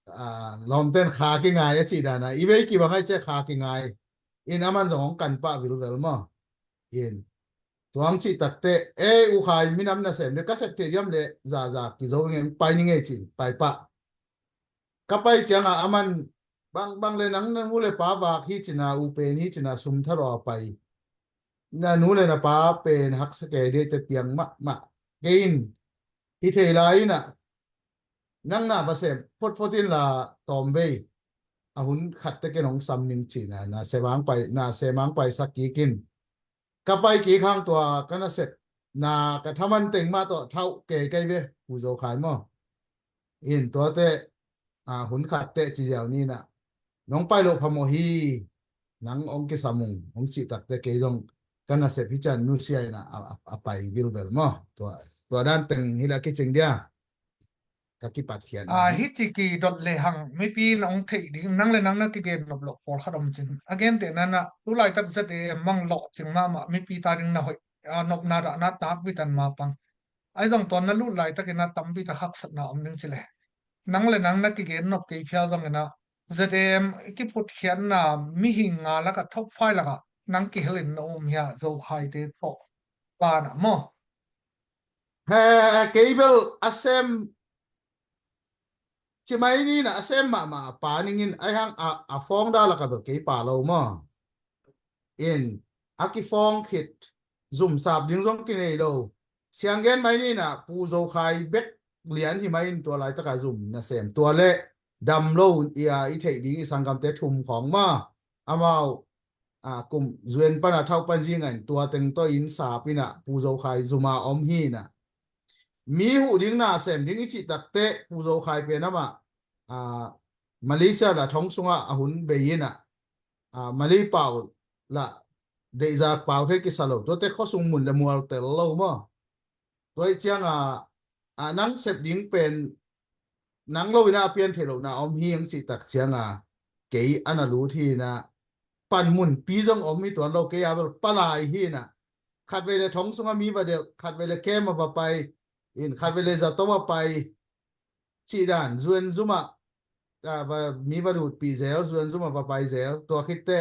ah, lawmten kha kingai a cih dan a, i vei kibang ai ciah kha kingai in, aman zong hong kan pah vilvel maw. In, tua hong cih takteh, e, U Khai, minam nasem ding, ka sep thei diam leh zaza kizo ing ei, pai ning ei ci in pai pah. Ka pai ciang a, aman, bang, bang le nang na nu le pa vak hi ci in ah, u pen hi ci in ah, sum thalawh a pai, na nu le na pa pen haksa kei ding, te piang mahmah kei in, hi thei lai in ah, nang na va sem photphot in la, tawm vei, a hun khat teh ken hong sam ning ci in ah, na sem hong pai, na sem hong paisak kik in. Ka pai kik hang tua ka nasepna ka thaman teng mah tawh thauh kei kei ve, Pu Zo Khai maw. In tuate, ah, hun khat teh ci ziau ni in ah, nong pai loh phamawh hi, nang hong kisam ung, hong cih takteh kei zong ka nasep hi ci in nusia in ah, a, a, a pai vilvel maw. Tua, tua dan teng hi leh a kicing dia. Ka kipat khiat. Ah, hi ci kidot le hang mipi in hong theih ding, nang le nang na kigen nop loh pawlkhat om cin. A gentehna in ah, tu laitak Z A M mang lawh cing mahmah, mipi ta ding na hoih, ah, nopna dahna tak bitan ma pang. Ahi zong tua na lut laitak in ah tampi tak haksatna om ding ci le. Nang le nang na kigen nop kei phial zong in ah, Z A M i kiphutkhiatna mihing nga lakah top five lakah nang kihel in na um hi a, Zo Khai te tawh pan ah maw. He, kei bel a sem, ci mai ni in ah, a sem mahmah a pa ning in, ahi hang a, a founder lakah bel kei pa lo maw. In, a kifounder khit, zum sap ding zong kinei lo. Siang gen mai ni in ah, Pu Zo Khai bek lian hi mai in, tua laitak a zum nasem, tua le dam lo i a, i theih ding i sanggamte thum khawng maw, amau, ah, kum U N pan a thauh pan zing a in, tua teng tawh in sap in ah, Pu Zo Khai zum a om hi in ah. Mi huh ding nasem ding i cih takteh, Pu Zo Khai pen amah, ah, Malaysia la thong sungah a hun bei in ah, ah, Malay pau la deihzak pau thei kisa lo, tuate khuasung mun le mual tel lo maw. Tua ih ciang a, ah, nang sep ding pen nang lo in ah a pian theih lohna om hi hong cih tak ciang a, kei a na lut hi in ah, panmunpi zong om hi tuan lo, kei a bel palai hi na. Khatvei le thong sunga mi va delh, khatvei le kem a va pai, in khatvei le zato a pai, cih dan, zuan zuma, a, va, mi va dutpih zel, zuan zuma va pai zel, tua khitte,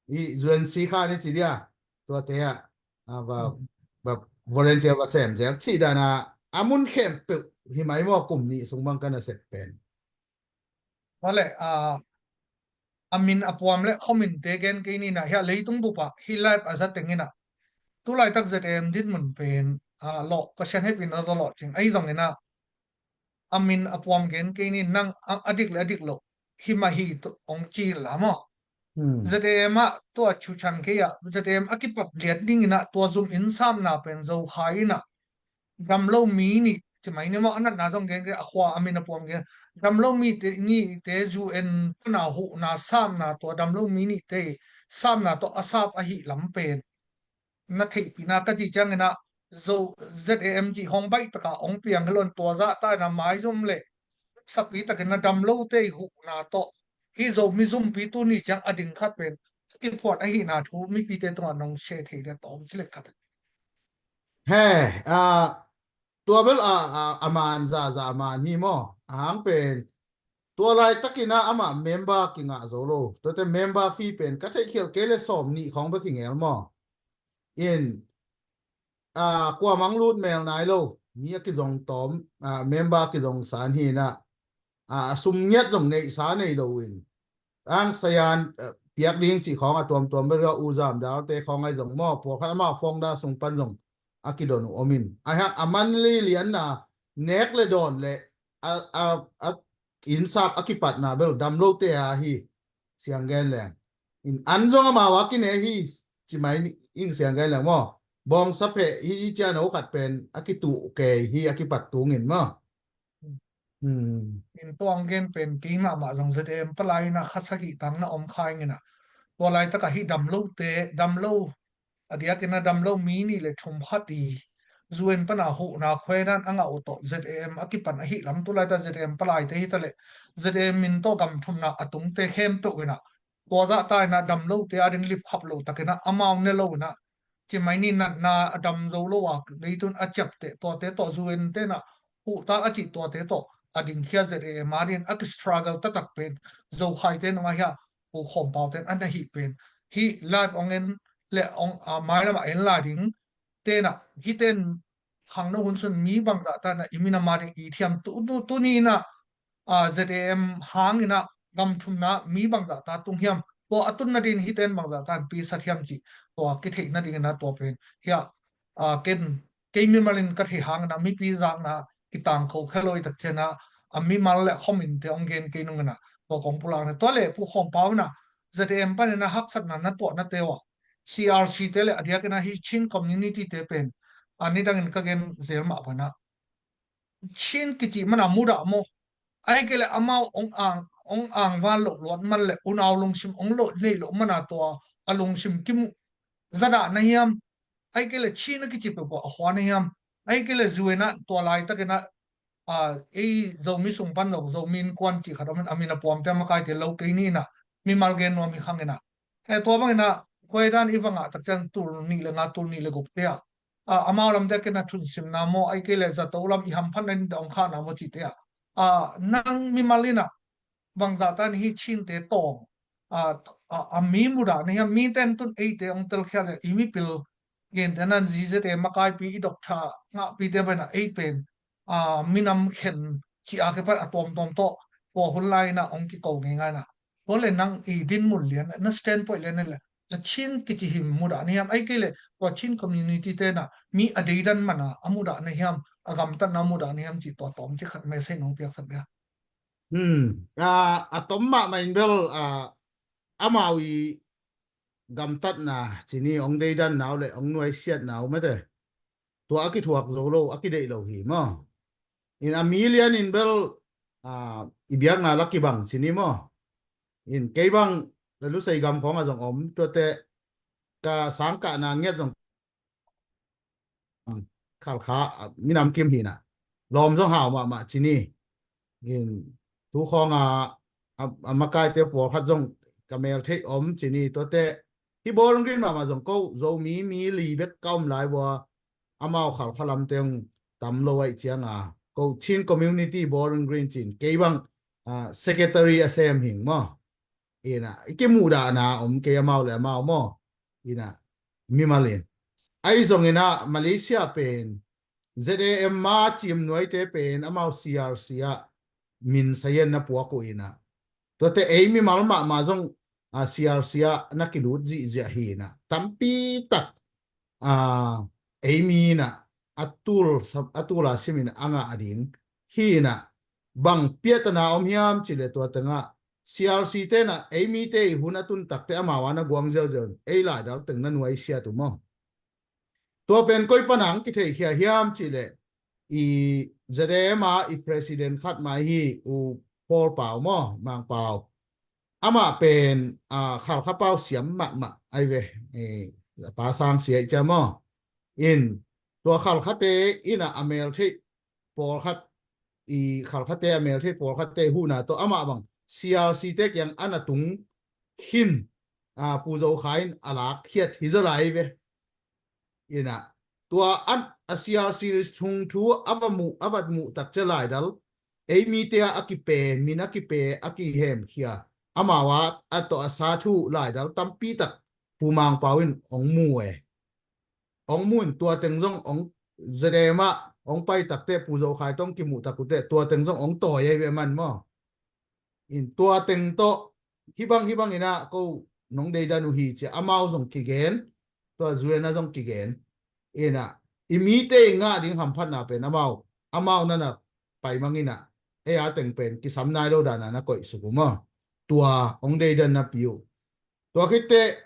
i zuan si kha ni ci dia, tuate ah, a, va, va volunteer va sem zel, cih dan a, a mun khempeuh hi mai maw, kum nih sung bang ka na sep pen. Vale, a, a min a puam le khominte gen kei ni na, hia leitung bupa, hi live a za teng ina. Tulaitak Z A M dinmun pen, a, lawh, Pasian hehpihna tawh lawh cing, ahi zong ina, a min a puam gen kei ni nang a, a dik le a dik lo. Hi mah hi tu, ong ci la maw. Hmm. Z A M ah tua chu chang kei ah, Z A M a kipat liat ding ina tua zum in samna pen zo khai ina. Damlo mi nih, ci mai ni maw, a natna zong gen kei a khua a min a puam gen. Damlo mi te, ni te U N pana huhna samna tua damlo mi nih te samna tua a sap ahi lam pen. Na theihpihna ka cih ciangin ah, Zo, Z A M cih hong baih taka hong piang hi lo in tua zah ta in ah maizum le sapi takin a damlote i huhna tawh hih Zomi zumpi tuni ciang a ding khat pen kiphuat ahihna thu mipite tungah nong share thei dia tawm ci le khat. He, a, tua bel a, a, a man za za a man hi maw? A hang pen tua laitakin ah amah member kingah zo lo. Tuate member fee pen ka theihkhial kei le sawm nih khawng bek hi ngel maw? In, a, kuamah lut mel nai lo, mi a kizong tawm, a, member a kizong san hi na, a, a sum ngiat zong neihsa nei lo in, ang sayan, a, piak ding cih khawng a tuamtuam bel a U Zam Dal te khawng ai zong maw, pawlkhat amah founder sung pan zong a kidon uh om in. Ai hang a man li lianna nek le dawn le a, a, a, innsak a kipatna bel damlote a hi, siang gen leng. In an zong amau a kine hi, ci mai ni, in siang gen leng maw. Bawngsa pheh hi, hi cian a uh khat pen a kituh kei hi a kipat tungin maw. Hmm. In tua ang gen pen kei mahmah zong Z A M palai in a kha sagih tang na om khai ngin a. Tua laitaka hi damlote, damlo a diakin a damlo mi nih le thum khat i U N pana huhna khuaidan a ngah uh tawh Z A M a kipan ahi lam tu laita Z A M palaite hi ta le Z A M min tawh gam thumna a tungte khempeuh in a tua zah ta in a damlote a ding lipkhap lo takin a amau ne lo in a ci mai ni natna a dam zo lo a leitun a ciapte tuate tawh U N te in a huhtak a cih tuate tawh a dingkhia Z A M a ding a ki struggle taktak pen Zokhaite nung a hia Pu Khawm Pau ten an ahih pen hih live ong en le ong, a, mailam a en lai ding tena hiten khangno hun sun mi bangzah ta na i minam a ding i thiam tu, tu, tuni na, a, Z A M hang ina gam thumna mi bangzah ta tung hiam, tua a tun nading hiten bangzah ta an pi sa thiam cih tua kitheih nading ina tua pen hia, a, ken kei mimal in ka theih hang ina mipi zakna kitang kho khe lo i tak ciang a, a mimal le khawm in te ong gen kei nung ina tua kong pulak na tua le Pu Khawm Pau ina Z A M pan ina haksatna na tuah na te uh a C R C te le a diak ina hi Chin community te pen a nidang in ka gen zel mah bana Chin kici mana mudah maw? Ai kei le amau ong ang, ong ang van lo luat man le unau lungsim ong lo nei lo mana tua a lungsim kimu zadah na hiam? Ai kei le Chin a kici peuhpeuh a hua na hiam? Ai kei le U N a tua laitakin a, a, ei Zomi sung pan lo, Zomi innkuan cih khat om in a min a puamte a makaite lo kei ni ina mimal gen nuam hi khang ina. E, tua bang ina khuaidan i va ngah tak ciang tul nih le nga, tul nih le guk te a, a, amau lam te a ken a thunsimna maw, ai kei le zato lam i hamphatna in ong khahna maw cih te a, a, nang mimal ina bangzah ta ni hi Chin te tawng, a, a, a mi mudah na hiam, mi ten tun eite ong telkhia le i mipil gente nan Z Z A makaipi i dok tha ngahpi te pen a ei pen, a, minam khen ci a ke pan a tuamtuam tawh tua hun lai ina ong kiko ngeingai na. Tua le nang i dinmun lian na standpoint lian le a Chin kici hi mudah na hiam, ai kei le tua Chin community te na mi a deidan mana a mudah na hiam, a gamtatna a mudah na hiam cih tua tawm ci khat message nong piaksak dia. Hmm. A, a tom mahmah in bel, a, amau i gamtatna ci ni ong deidanna uh le ong nuaisiatna uh mate tua a kithuak zo lo, a kideih lo hi maw? In a mi lian in bel, a, i biakna la kibang ci ni maw? In kei bang la Lusei gam khawng a zong om tuate ka sangkahna ngiat zong khalkha, a, minam kim hi na lawm zong hau mahmah ci ni. In tu khawng a, a, a makaite pawlkhat zong ka mel theih om ci ni. Tuate hi Bowling Green mahmah zong ko Zomi mi li bek ka om lai vua, amau Khalkha lamte hong tam lo aih cianga ko Chin community Bowling Green cin kei bang, ah, secretary a sem hing maw. Ina i kimuhdahna om kei amau le amau maw. Ina mimal in ahi zong ina Malaysia pen Z A M a cim nuaite pen amau C R C ah min sayen na puak uh ina. Tuate ei mimal mahmah zong, ah, C R C ah na kilut zihziah hi ina. Tampi tak, ah, ei mi ina a tul, a tula simin a ngah ding hi ina. Bang piatana om hiam cih le tua tengah C R C tena ei mite i hun a tun takte amau a na guang ziauziau in ei laidal teng na nuaisiat uh maw. Tua pen koi pana ang kitheihkhia hiam cih le i Z A M a i president khat mai hi, U Paul Pau maw, Mang Pau. Amah pen, ah, Khalkha pau siam mahmah ai ve. Eh, pa sang siai cia maw. In tua Khalkhate ina a mel theih pawlkhat, i Khalkhate a mel theih pawlkhatte huna tawh amah bang C R C te kiang ana tung khin, ah, Pu Zo Kha in a lak khiat hi zaw lai ve. Ina tua an a C R C sung thu a va muh, a vat muh tak cia laidal ei mite a kipe, min a kipe, a kihemkhia, amau a a tawh a sa thu laidal tampi tak Pu Mang Pau in ong mu e. Ong mu in tua teng zong ong Z A M ah ong pai takte Pu Zo Khai tawh ong kimuh tak ute tua teng zong ong tawi ei ve man maw. In tua teng tawh hibang hibang ina ko nong deidan uh hi cia amau zong kigen, tua zuena zong kigen. Ina i mite i ngah ding hamphatna pen amau, amau nana paimang ina ei a teng pen kisam nai lo dana na koihsuk uh maw. Tua ong deidan na pi uh. Tua khitte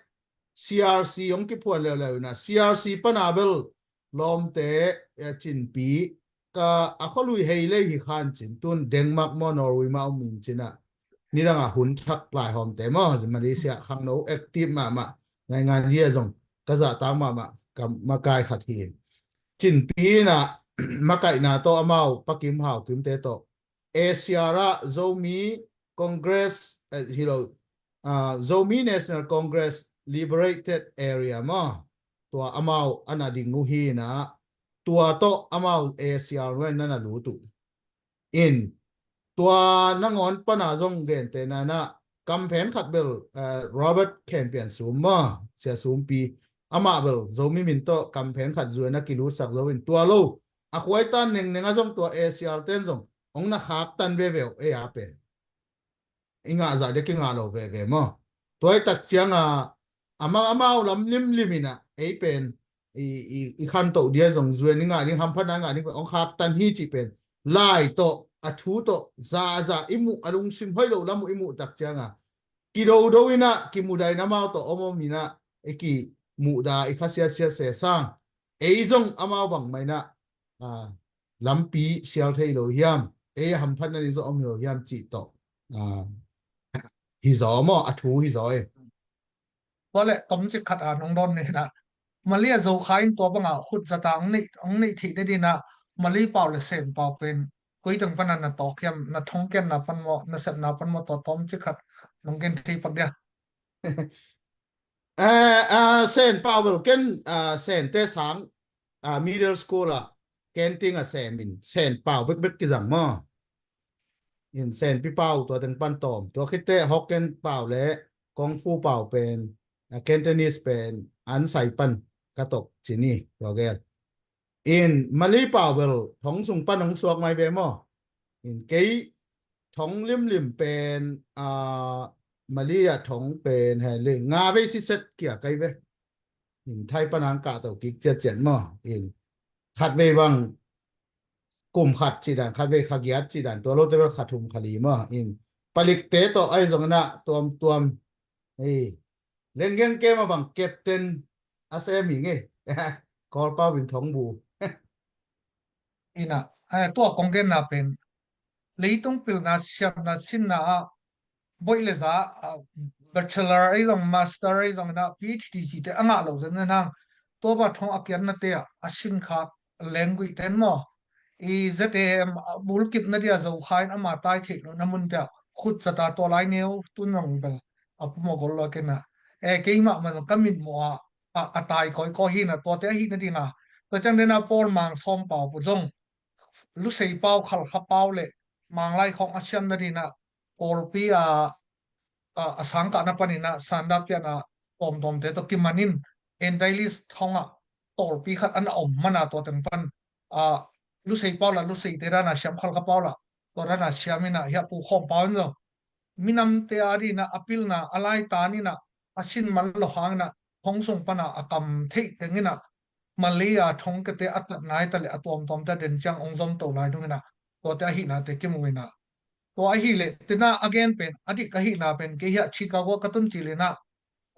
C R C ong kiphuan leuleu ina C R C pana bel lawmte, eh, cinpi ka a khualui hei lei hi khan cin tun Denmark maw Norway maw om in cina. Nidanga hun thak lai hawmte maw Malaysia khangno active mahmah ngaingan hia zong ka zahtak mahmah ka makai khat hi. Cinpi ina makaihna tawh amau pakim hau kimte tawh A C R ah Zomi Congress, eh, hi lo, ah, Zomi National Congress Liberated Area maw. Tua amau ana ding uh hi ina tua tawh amau A C R wen nana lut uh. In tua nangawn pana zong gente nana kamphen khat bel, eh, Robert Khenpian Sum maw, Sia Sumpi amah bel Zomi min tawh kamphen khat zuena kilutsak zo in tua lo a khuaitan nengneng a zong tua A C R ten zong ong na khaktan veve uh ei a pen. I ngah zah dek i ngah lo veve maw. Tua i tak cianga amau amau lam limlim ina ei pen i, i, i khantoh dia zong zuen i ngah ding hamphatna ngah ding ong khaktan hi cih pen lai tawh a thu tawh zahzah i muh a lungsim hoih loh lam uh i muh tak cianga kidodo ina kimudaina amau tawh om om ina i kimuhda i khasiatsiat se sang ei zong amau bangmah ina, ah, lampi sial thei lo hiam, ei a hamphatna ding zong om hi lo hiam cih tawh, ah, hi zaw maw, a thu hi zaw e. Tua le tomcik khat a nong dawn ni na Mali a Zo Khai in tua banga khut zata ong neih, ong neih theih nadina Mali pau le Sen pau pen koi teng pana na tawk hiam, na thongkiatna pan maw, na sepna pan maw, tua tomcik khat nong gen thei pak dia. Eh, ah, Sen pau bel ken, ah, Sente sang, ah, middle school ah canteen a semin Sen pau bekbek kizang maw. In Senpi pau tua teng pan tawm tua khitte Hokkien pau le Kung Fu pau pen, ah, Cantonese pen an sai pan ka tawk cini tua gel. In Mali pau bel thong sung pan hong suak mai ve maw. In kei thong limlim pen, ah, Mali a thong pen he le nga vei siset kia kai ve. In Thai panang kah to kik ciat ciat maw. In khat vei bang kum khat cidan, khat vei kha giat cidan, tua lote bel kha thum kha li maw. In palikte tawh ai zong na tuam tuam. Ei, lenggeng kem a bang captain a sem hi nge. Kawlpau in thong bu. Ina, eh, tua kong genna pen leitung pilna siamna sinna ah boih le za, ah, bachelor ei zong master ei zong ina P H D cite a ngah lo zen zen hang tua ba thong a kiatnate ah a sinkhak lengguih ten maw i Z A M a bulkipna dia Zo Khai in ama tai theih lohna munte ah khut zata tua lai neu tun zong bel a pumawh gol lo a kena. E, keimah mah zong ka mitmuh a, a, a tai kawikawi hi na, tuate ahi nading a. Tua ciang dena Paul Mang Sawm Pau pu zong Lusei Pau, Khalkha Pau le Manglai khawng a siam nading a, pawlpi a, a, a sangkahna panin a sanda pian a tuamtuamte tawh kimanin, en daily thong a tawlpi khat ana om mana tua teng pan, a, Lusei Pau la Luseite dana siam, Khalkha Pau la tua dana siam ina, hia Pu Khawm Pau in zong minamte a dina a pilna a laitan ina a sin man lo hangina, thong sung pana a kam theih teng ina Malay a thongkiate a tatna hi ta le a tuamtuamte a den ciang ong zom to lai dong ina, tuate ahihnate kimu ina. Tua ahileh tena a gen pen a dik ahihna pen kei hia Chicago ka tun cil ina,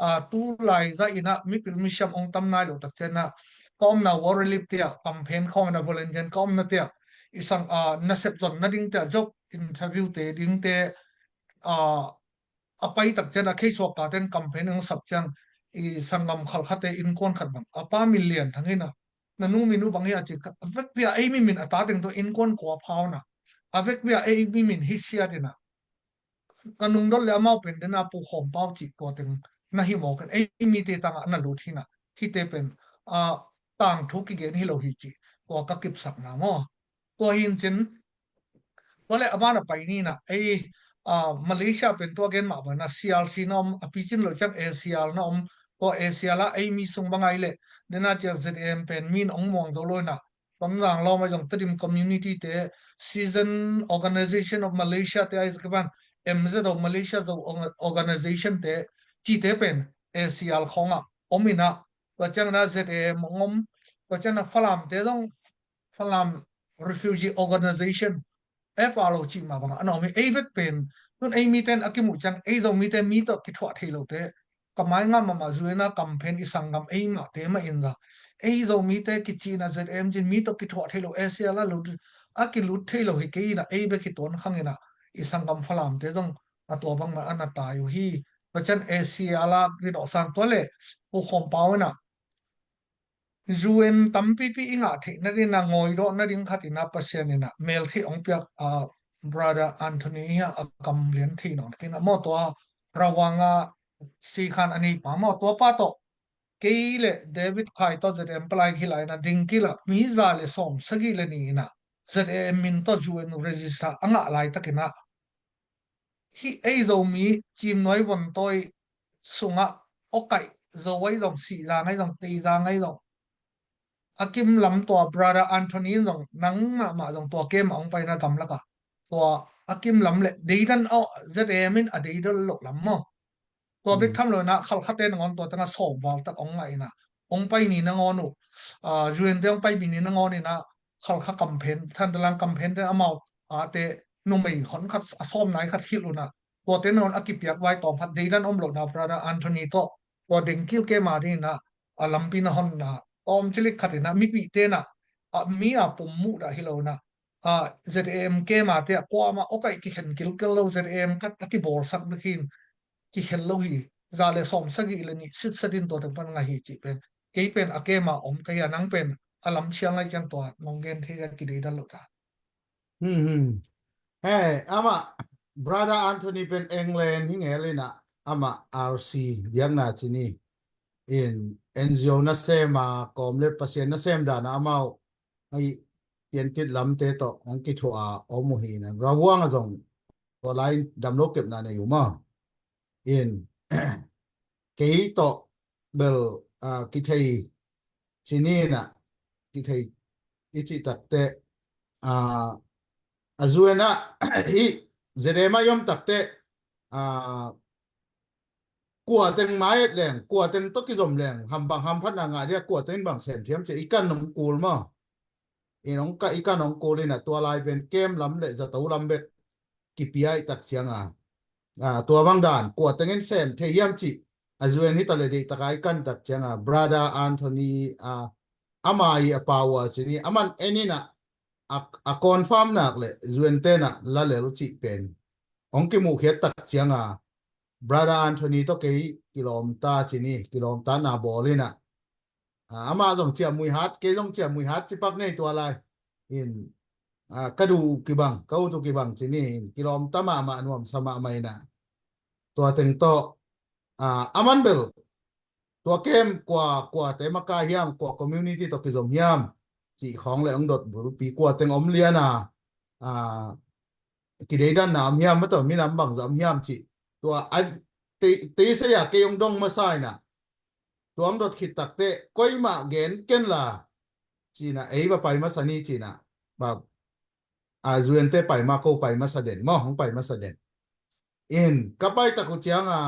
a, tu lai zah ina mipil misiam ong tam nai lo tak ciang a, ka omna World Relief te ah campaign khawng ina volunteer ka omna te ah, i sang, a, nasep zon nading te ah, job interview te ding te, a, a pai tak ciang a, kheisuak ka ten campaign ong sap ciang, i sanggam Khalkhate innkuan khat bang a pa min Lian Thang ina, na nu min uh bang hia ci, a vekpi a ei mi min a ta teng tawh innkuan kua phau na, a vekpi a ei mi min hi siat ina, ka nungdot le amau pen dena Pu Khawm Pau cih tua teng na hi mawk in, ei mite tangah na lut hi na, hite pen, a, tangthu kigen hi lo hi cih tua ka kipsakna maw. Tua hi in cin, tua le a ban a pai ni na, ei, a, Malaysia pen tua gen mah bang na C R C na om, a picin lo ciang A C R na om, tua A C R a ei mi sung bang ai le, dena ciang Z A M pen min ong muang do lo na, Tonzang lawm ai zong Tedim community te, Citizen Organization of Malaysia te ai zong kiban, M Z O Malaysia Zo Orga-, Organization te, cite pen A C R khawngah om ina, tua ciang na Z A M ong om, tua ciang na Falam te zong Falam Refugee Organization, F R O cih mah bangah a na om hi. Ei bek pen, tun ei mite in a kimuh ciang, ei Zomite mi tawh kithuah thei lote, ka mai ngam mahmah zu ina campaign i sanggam ei mahte mah in la, ei Zomite kicihna Z M cin mi tawh kithuah thei lo, A C R a lut, a kilut thei lo hi kei ina, ei bek hi tuan khang ina, i sanggam Falamte zong a tua bangmah a na tai uh hi. Tua ciang A C R a ridawh sang tua le, Pu Khawm Pau ina, U N tampipi i ngah theih nading a, ngawi dawh nading khat ina Pasian ina mel theih ong piak a, Brother Anthony hi a, a kam lian thei nawn kei ina maw, tua Rawang a sikhan a nei pa maw, tua pa tawh kei le David Khai tawh Z M palai hi lai ina ding kila mi za le sawm sagih le ni ina Z M min tawh U N register a ngah laitak ina, hih ei Zomi cimnuai vontawi sungah awkaih Zo ai zong, Sihzang ai zong, Teizang ai zong, a kim lam tua Brother Anthony in zong nang mahmah zong tua kem a ong paina gamlakah tua a kim lam le deidan a Z M in a deidan loh lam maw. Tua bek tham lo ina Khalkhate nangawn tua tengah sawm val tak ong ngah ina ong pai ni nangawn uh, a, U N te ong pai ni nangawn ina Khalkha campaign, Thandalang campaign te amau a te numei hon khat a sawm nai khat hilh una, tuate nangawn a kipiak vai tawm khat deidan om lohna Brother Anthony tawh tua dengkil kema ding ina a lampi na honna tawm cilik khat ina mipihte na a mi a pum muh dah hi lo na, a, Z A M kema te a kuama awkaih kikhen kilkel lo, Z A M khat a kibawlsak bek hin kikhen lo hi. Za le sawm sagih le nih sitsa din tua teng pan ngah hi cih pen, kei pen a kema om ka hi a, nang pen a lam sial nai ciang tua nong gen thei a kideidan lo ta. Hmm, hmm. He, amah Brother Anthony pen England hi ngel ina, amah R C biakna ci ni in N G O nasem a kawm le Pasian nasem dan a amau ai piantit lamte tawh hong kithuah a om uh hi ina, Rawang a zong tua lai dam lo kepna nei uh maw. In kei tawh bel, a, kithei ci ni ina, kithei i cih takte, a, a zuena hi Z M a i om takte, a, kua teng mai et leng, kua teng tawh kizom leng, ham bang hamphatna ngah dia, kua teng in bang sem thiam ci i kan nong kul maw. In ong ka, i kan ong kul ina tua lai pen kem lam le zato lam bek kipia i tak ciang a, a, tua bang dan kua teng in sem thei hiam cih a zuan hi ta le deih tak a i kan tak ciang a, Brother Anthony, a, ama i a pau a ci ni, aman en ina a, a confirm nak le zuan te na la lel cih pen ong kimuh khiat tak ciang a, Brother Anthony tawh kei kilawmta ci ni, kilawmta na bawl ina, a, amah zong ciamui hat, kei zong ciamui hat ci pak nei tua lai. In, a, ka duh kibang, ka ut uh kibang ci ni, in kilawmta mahmah, nuamsa mahmah ina. Tua teng tawh a, a man bel tua kem kua, kua te makai hiam, kua community tawh kizom hiam cih khawng le hong dot bulpi, kua teng om lian a, a, kideidanna om hiam, mataw minam bangzah om hiam cih tua a, te, te saya kei hong dong masa inah, tua hong dot khit takteh koimah gen ken la cinah, ei va pai masa ni cinah, ba a, U N te pai ma, ko pai masa den maw, hong pai masa den. In ka pai tak uh ciang a,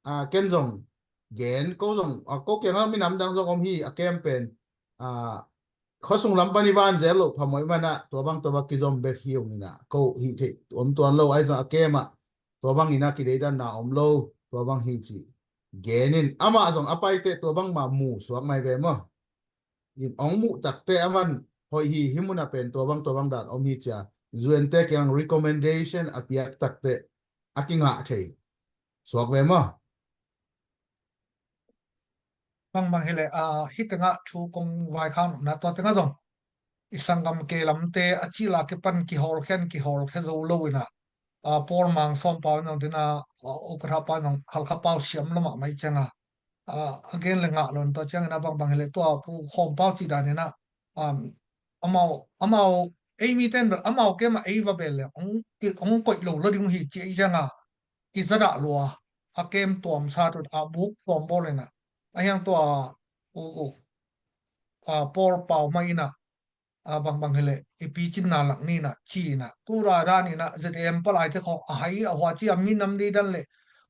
a, ken zong gen, ko zong, a, ko kiangah minam dang zong om hi, a kem pen, a, khuasung lam pan i van zel loh phamawh i manah tua bang tua bang kizom bek hi ung inah, ko hih theih om tuan lo, ahi zong a kem ah tua bang inah kideidanna om lo, tua bang hi ci gen in, amah zong a paite tua bang mah mu suak mai ve maw. In hong muh takte a man hoih hi, hih munah pen tua bang tua bang dan om hi cia U N te kiang recommendation a piak takte a kingah thei suak ve maw? Bangbang hileh, a, hih tengah thu kong vaikhak nopna tua tengah zong i sanggam ke lamte a cih la kipan kihawlkhia in kihawlkhia zo lo inah, a, Paul Mang Sawm Pau in zong dina, a, Ukatha pa in zong Halkha pau siam lo mahmah i cianga, a, a gen le ngah lo in tua ciangin a bangbang hileh tua Pu Khawm Pau cih dan inah, um, amau, amau, ei mite in bel amau kem ah ei va bel le hong, hong koih lo lo ding hi ci ei cianga kizadah lua, a kem tuam sa tut a buk tuam bawl inah, a hiang tua u, u, a, Paul Pau mah inah, a, bangbang hileh i picinna lak ni inah ci inah, tura dan inah Z A M palaite khawng a hai a hua ci a minam deidan le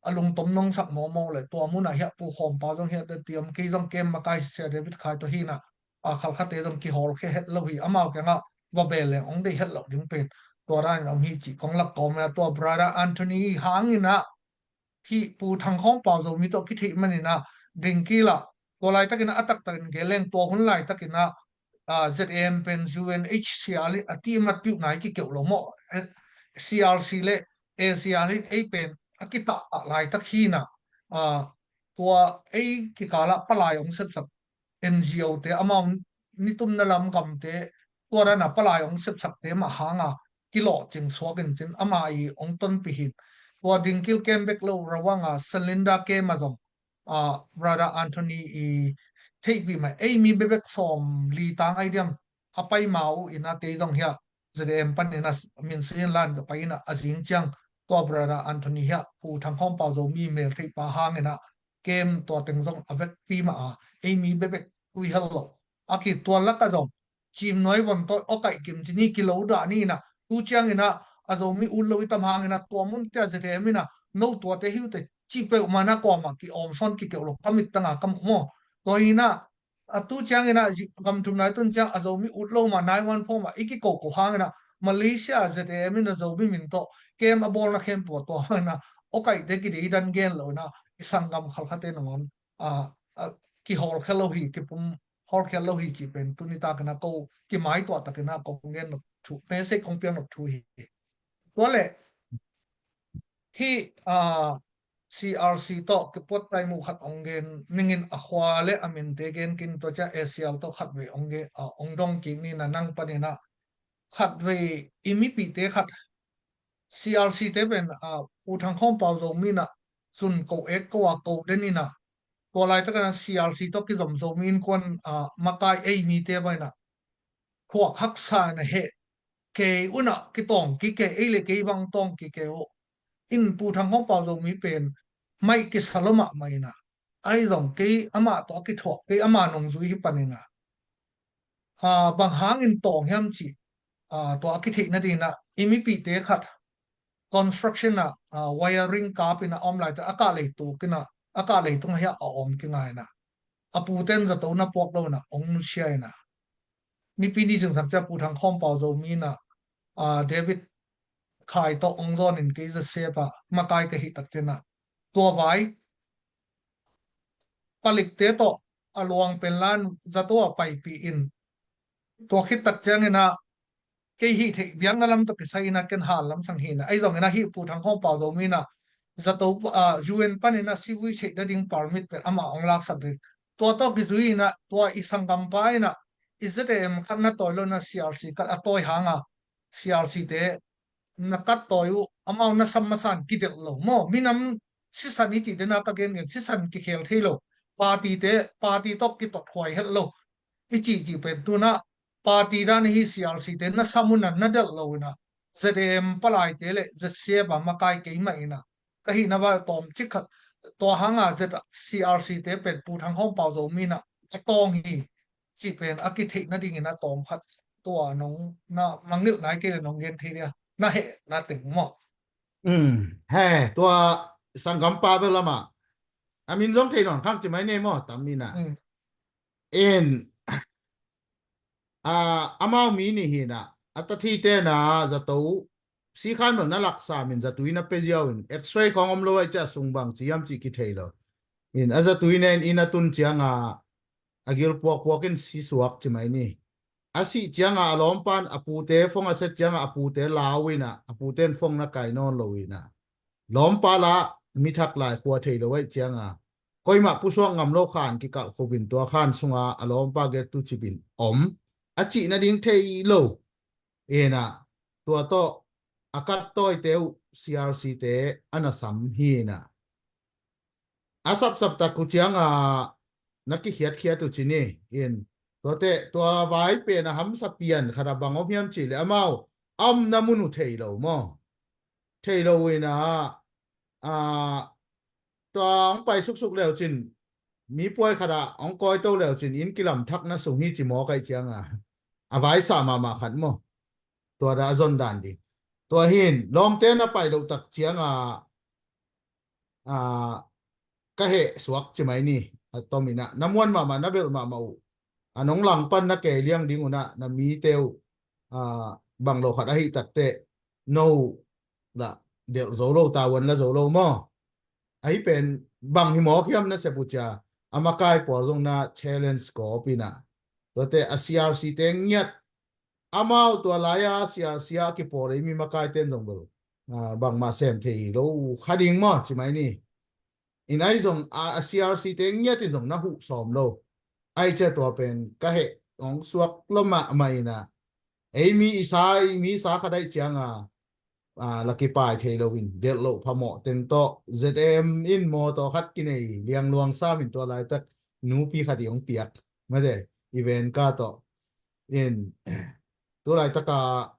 a lungtom nongsak mawkmawk le tua munah hiah Pu Khawm Pau zong hiah te tiam, kei zong kem makai sia David Khai tawh hi inah, a, Khalkhate zong kihawlkhia het lo hi, amau kiangah va bel leng hong deih het loh ding pen tua dan in om hi cih kong lak kawm inah, tua Brother Anthony hang inah hih Pu Thang Khawm Pau Zomi tawh kitheih man inah, dingkil ah tua laitakin a taktakin gen leng tua hun laitakin ah, a, Z A M pen U N H C R in a timat piuh nai kikeuh lo maw? C R C le A C R in ei pen a kitah a laitak hi inah, a, tua ei kikalah palai hong sepsak N G O te, amau nitumna lam gamte, tua dana palai hong sepsakte mah hanga kilawhcing suak in cin ama i hong tonpih hi in. Tua dingkil kem bek lo, Rawang a Salinda kem a zong, a, Brother Anthony i theihpih mah, ei mi bebek sawm li tang ai diam a pai ma uh inah, tei zong hiah Z A M pan inah min sin lan ka pai inah, a zing ciang tua Brother Anthony hiah Pu Thang Khawm Pau Zomi mel theihpa hang inah kem tua teng zong a vekpi mah a, ei mi bebek tui hel lo. A ki tua lak a zong cimnuai von tawh awkaih kim ci ni, kilo dah ni inah, tu ciang inah a Zomi ut lo i tam hang inah tua munte a Z A M inah no tuate hi uh teh cih peuhmah na kuamah ki awmsawn kikeuh lo, ka mittang a ka muh maw? Tua hi inah a tu ciang inah zi-, gam thum nai tun ciang a Zomi ut lo mah nine one four mah i kikoko hang inah Malaysia Z A M inah Zomi min tawh kem a bawlna khempeuh tua hang inah awkaihte kideidan gen lo inah i sanggam Khalkhate nangawn, a, a, kihawlkhia lo hi, kipum hawlkhia lo hi cih pen tuni takin ah ko kimaituah takin ah kong gen nop thu, message kong piak nop thu hi. Tua leh hih, a, C R C tawh kipuat taimu khat hong gen ning in, a khua le a minte gen kik in, tua ciang A C R tawh khatvei hong gen, a, hong dong kik ni inah, nang panin ah khatvei i mipihte khat, C R C te pen, a, Pu Thang Khawm Pau Zomi inah sun ko ek ko a ko den inah, tua laitakin ah C R C tawh kizom Zomi Innkuan, a, makai ei mite bang inah thuak haksa inah heh kei un ah, kitawng kik kei, ei le kei bang tawng kik kei uh. In Pu Thang Khawm Pau Zomi pen maih kisa lo mahmah inah, ahi zong kei amah tawh a kithuah, kei ama nungzui hi panin ah, a, bang hangin tawng hiam cih, a, tua a kitheih nadingin ah i mipihte khat construction ah, a, wiring kap inah a om laitakin a kah leitung inah, a kah leitung ah hiah a om kinga inah, a pute in zato na puak lo inah hong nusia inah, Nipi ni zingsang ciang Pu Thang Khawm Pau Zomi inah, a, David Khai tawh hong zawnin kei zasep ah makai ka hih tak ciangin ah, tua vai palikte tawh a luang pen lan zato ah paipih in, tua khit tak ciangin ah kei hih theih biakna lam tawh kisai inah ken hal lamsang hi inah, ahi zongin ah hih Pu Thang Khawm Pau Zomi inah zato, a, U N panin ah sivui theih nading permit pen amah hong laksak ding, tua tawh kizui inah tua i sanggampa inah i Z A M khat na tawi lo inah C R C khat a tawi hang a, C R C te na kat tawi uh, amau na sam masa in kidelh lo maw? Minam sisan i cih dena ka gengen, sisan kikhel thei lo, party te, party tawh kitothuai het lo i cih cih pen tuna party dan hi. C R C te na samun a na delh lo ina, Z A M palai te le Z C F a makai keimah ina ka hihna vai tawm cik khat, tua hanga Z C R C te pen Pu Thang Khawm Pau Zo mina a tawng hi cih pen a kitheih nadingin a tawm khat tua nong na mangngilh nai kei le nong gen thei dia, na heh na teng maw? Um, he, tua sanggampa bel amah a min zong thei nawn khang ci mai nei maw, tam mina. Um. In, a, amau mi nih hina, a tathi tena zato sikhan lo na laksa min zatui na pe ziau in, X-ray khong om lo ai cia sung bang ci hiam ci kithei lo. In, a zatui nen in a tun cianga a gil puakpuak in si suak ci mai ni. A sih cianga a lawmpan a pute fong a set cianga a pute lau ina, a puten fong na kai nawn lo ina, lawmpa la mithak lai khua thei lo ai cianga koimah pusuak ngam lo khan kikalh khupin tua khan sunga a lawmpa get tu cipin om a cih nading thei lo. Ina, tua tawh a kat tawite uh C R C te a na sam hi ina, a sapsap tak uh cianga na kikhiatkhiat uh ci ni. In, tuate, tua vai pen a hamsa pian khat a bang om hiam cih le amau a omna mun uh thei lo maw? Thei lo ina, a, tua hong pai suksuk leucin mi puai khat a hong kawito leucin in kilamthakna sung hi ci mawk ai cianga a vaisa mahmah khat maw? Tua da a zon dan ding. Tua hin lawmte na pai loh tak cianga, a, ka heh suak ci mai ni. A tom ina na muan mahmah na belh mahmah uh, a nong langpan na kei liang ding una na mite uh, a, bang lo khat ahi takte no la delh zo lo, tawan la zo lo maw? Ahi pen bang hi mawk hiam na sep uh cia a makai pawl zong na challenge kawp ina, tuate a C R C te ngiat, amau tua lai-a C R C a kipawl ei mi makai ten zong bel, a, bangmah sem thei lo kha ding maw ci mai ni. In ai zong a, a C R C te ngiat in zong na huh sawm lo. Ai cia tua pen ka heh hong suak lo mahmah ina, ei mi i sa, i mi sa khat ai cianga, a, la kipai thei loin delh loh phamawh teng tawh Z M in mawtaw khat kinei liangluang samin tua laitak nupi khat i hong piak mate, i venka tawh in, tu laitaka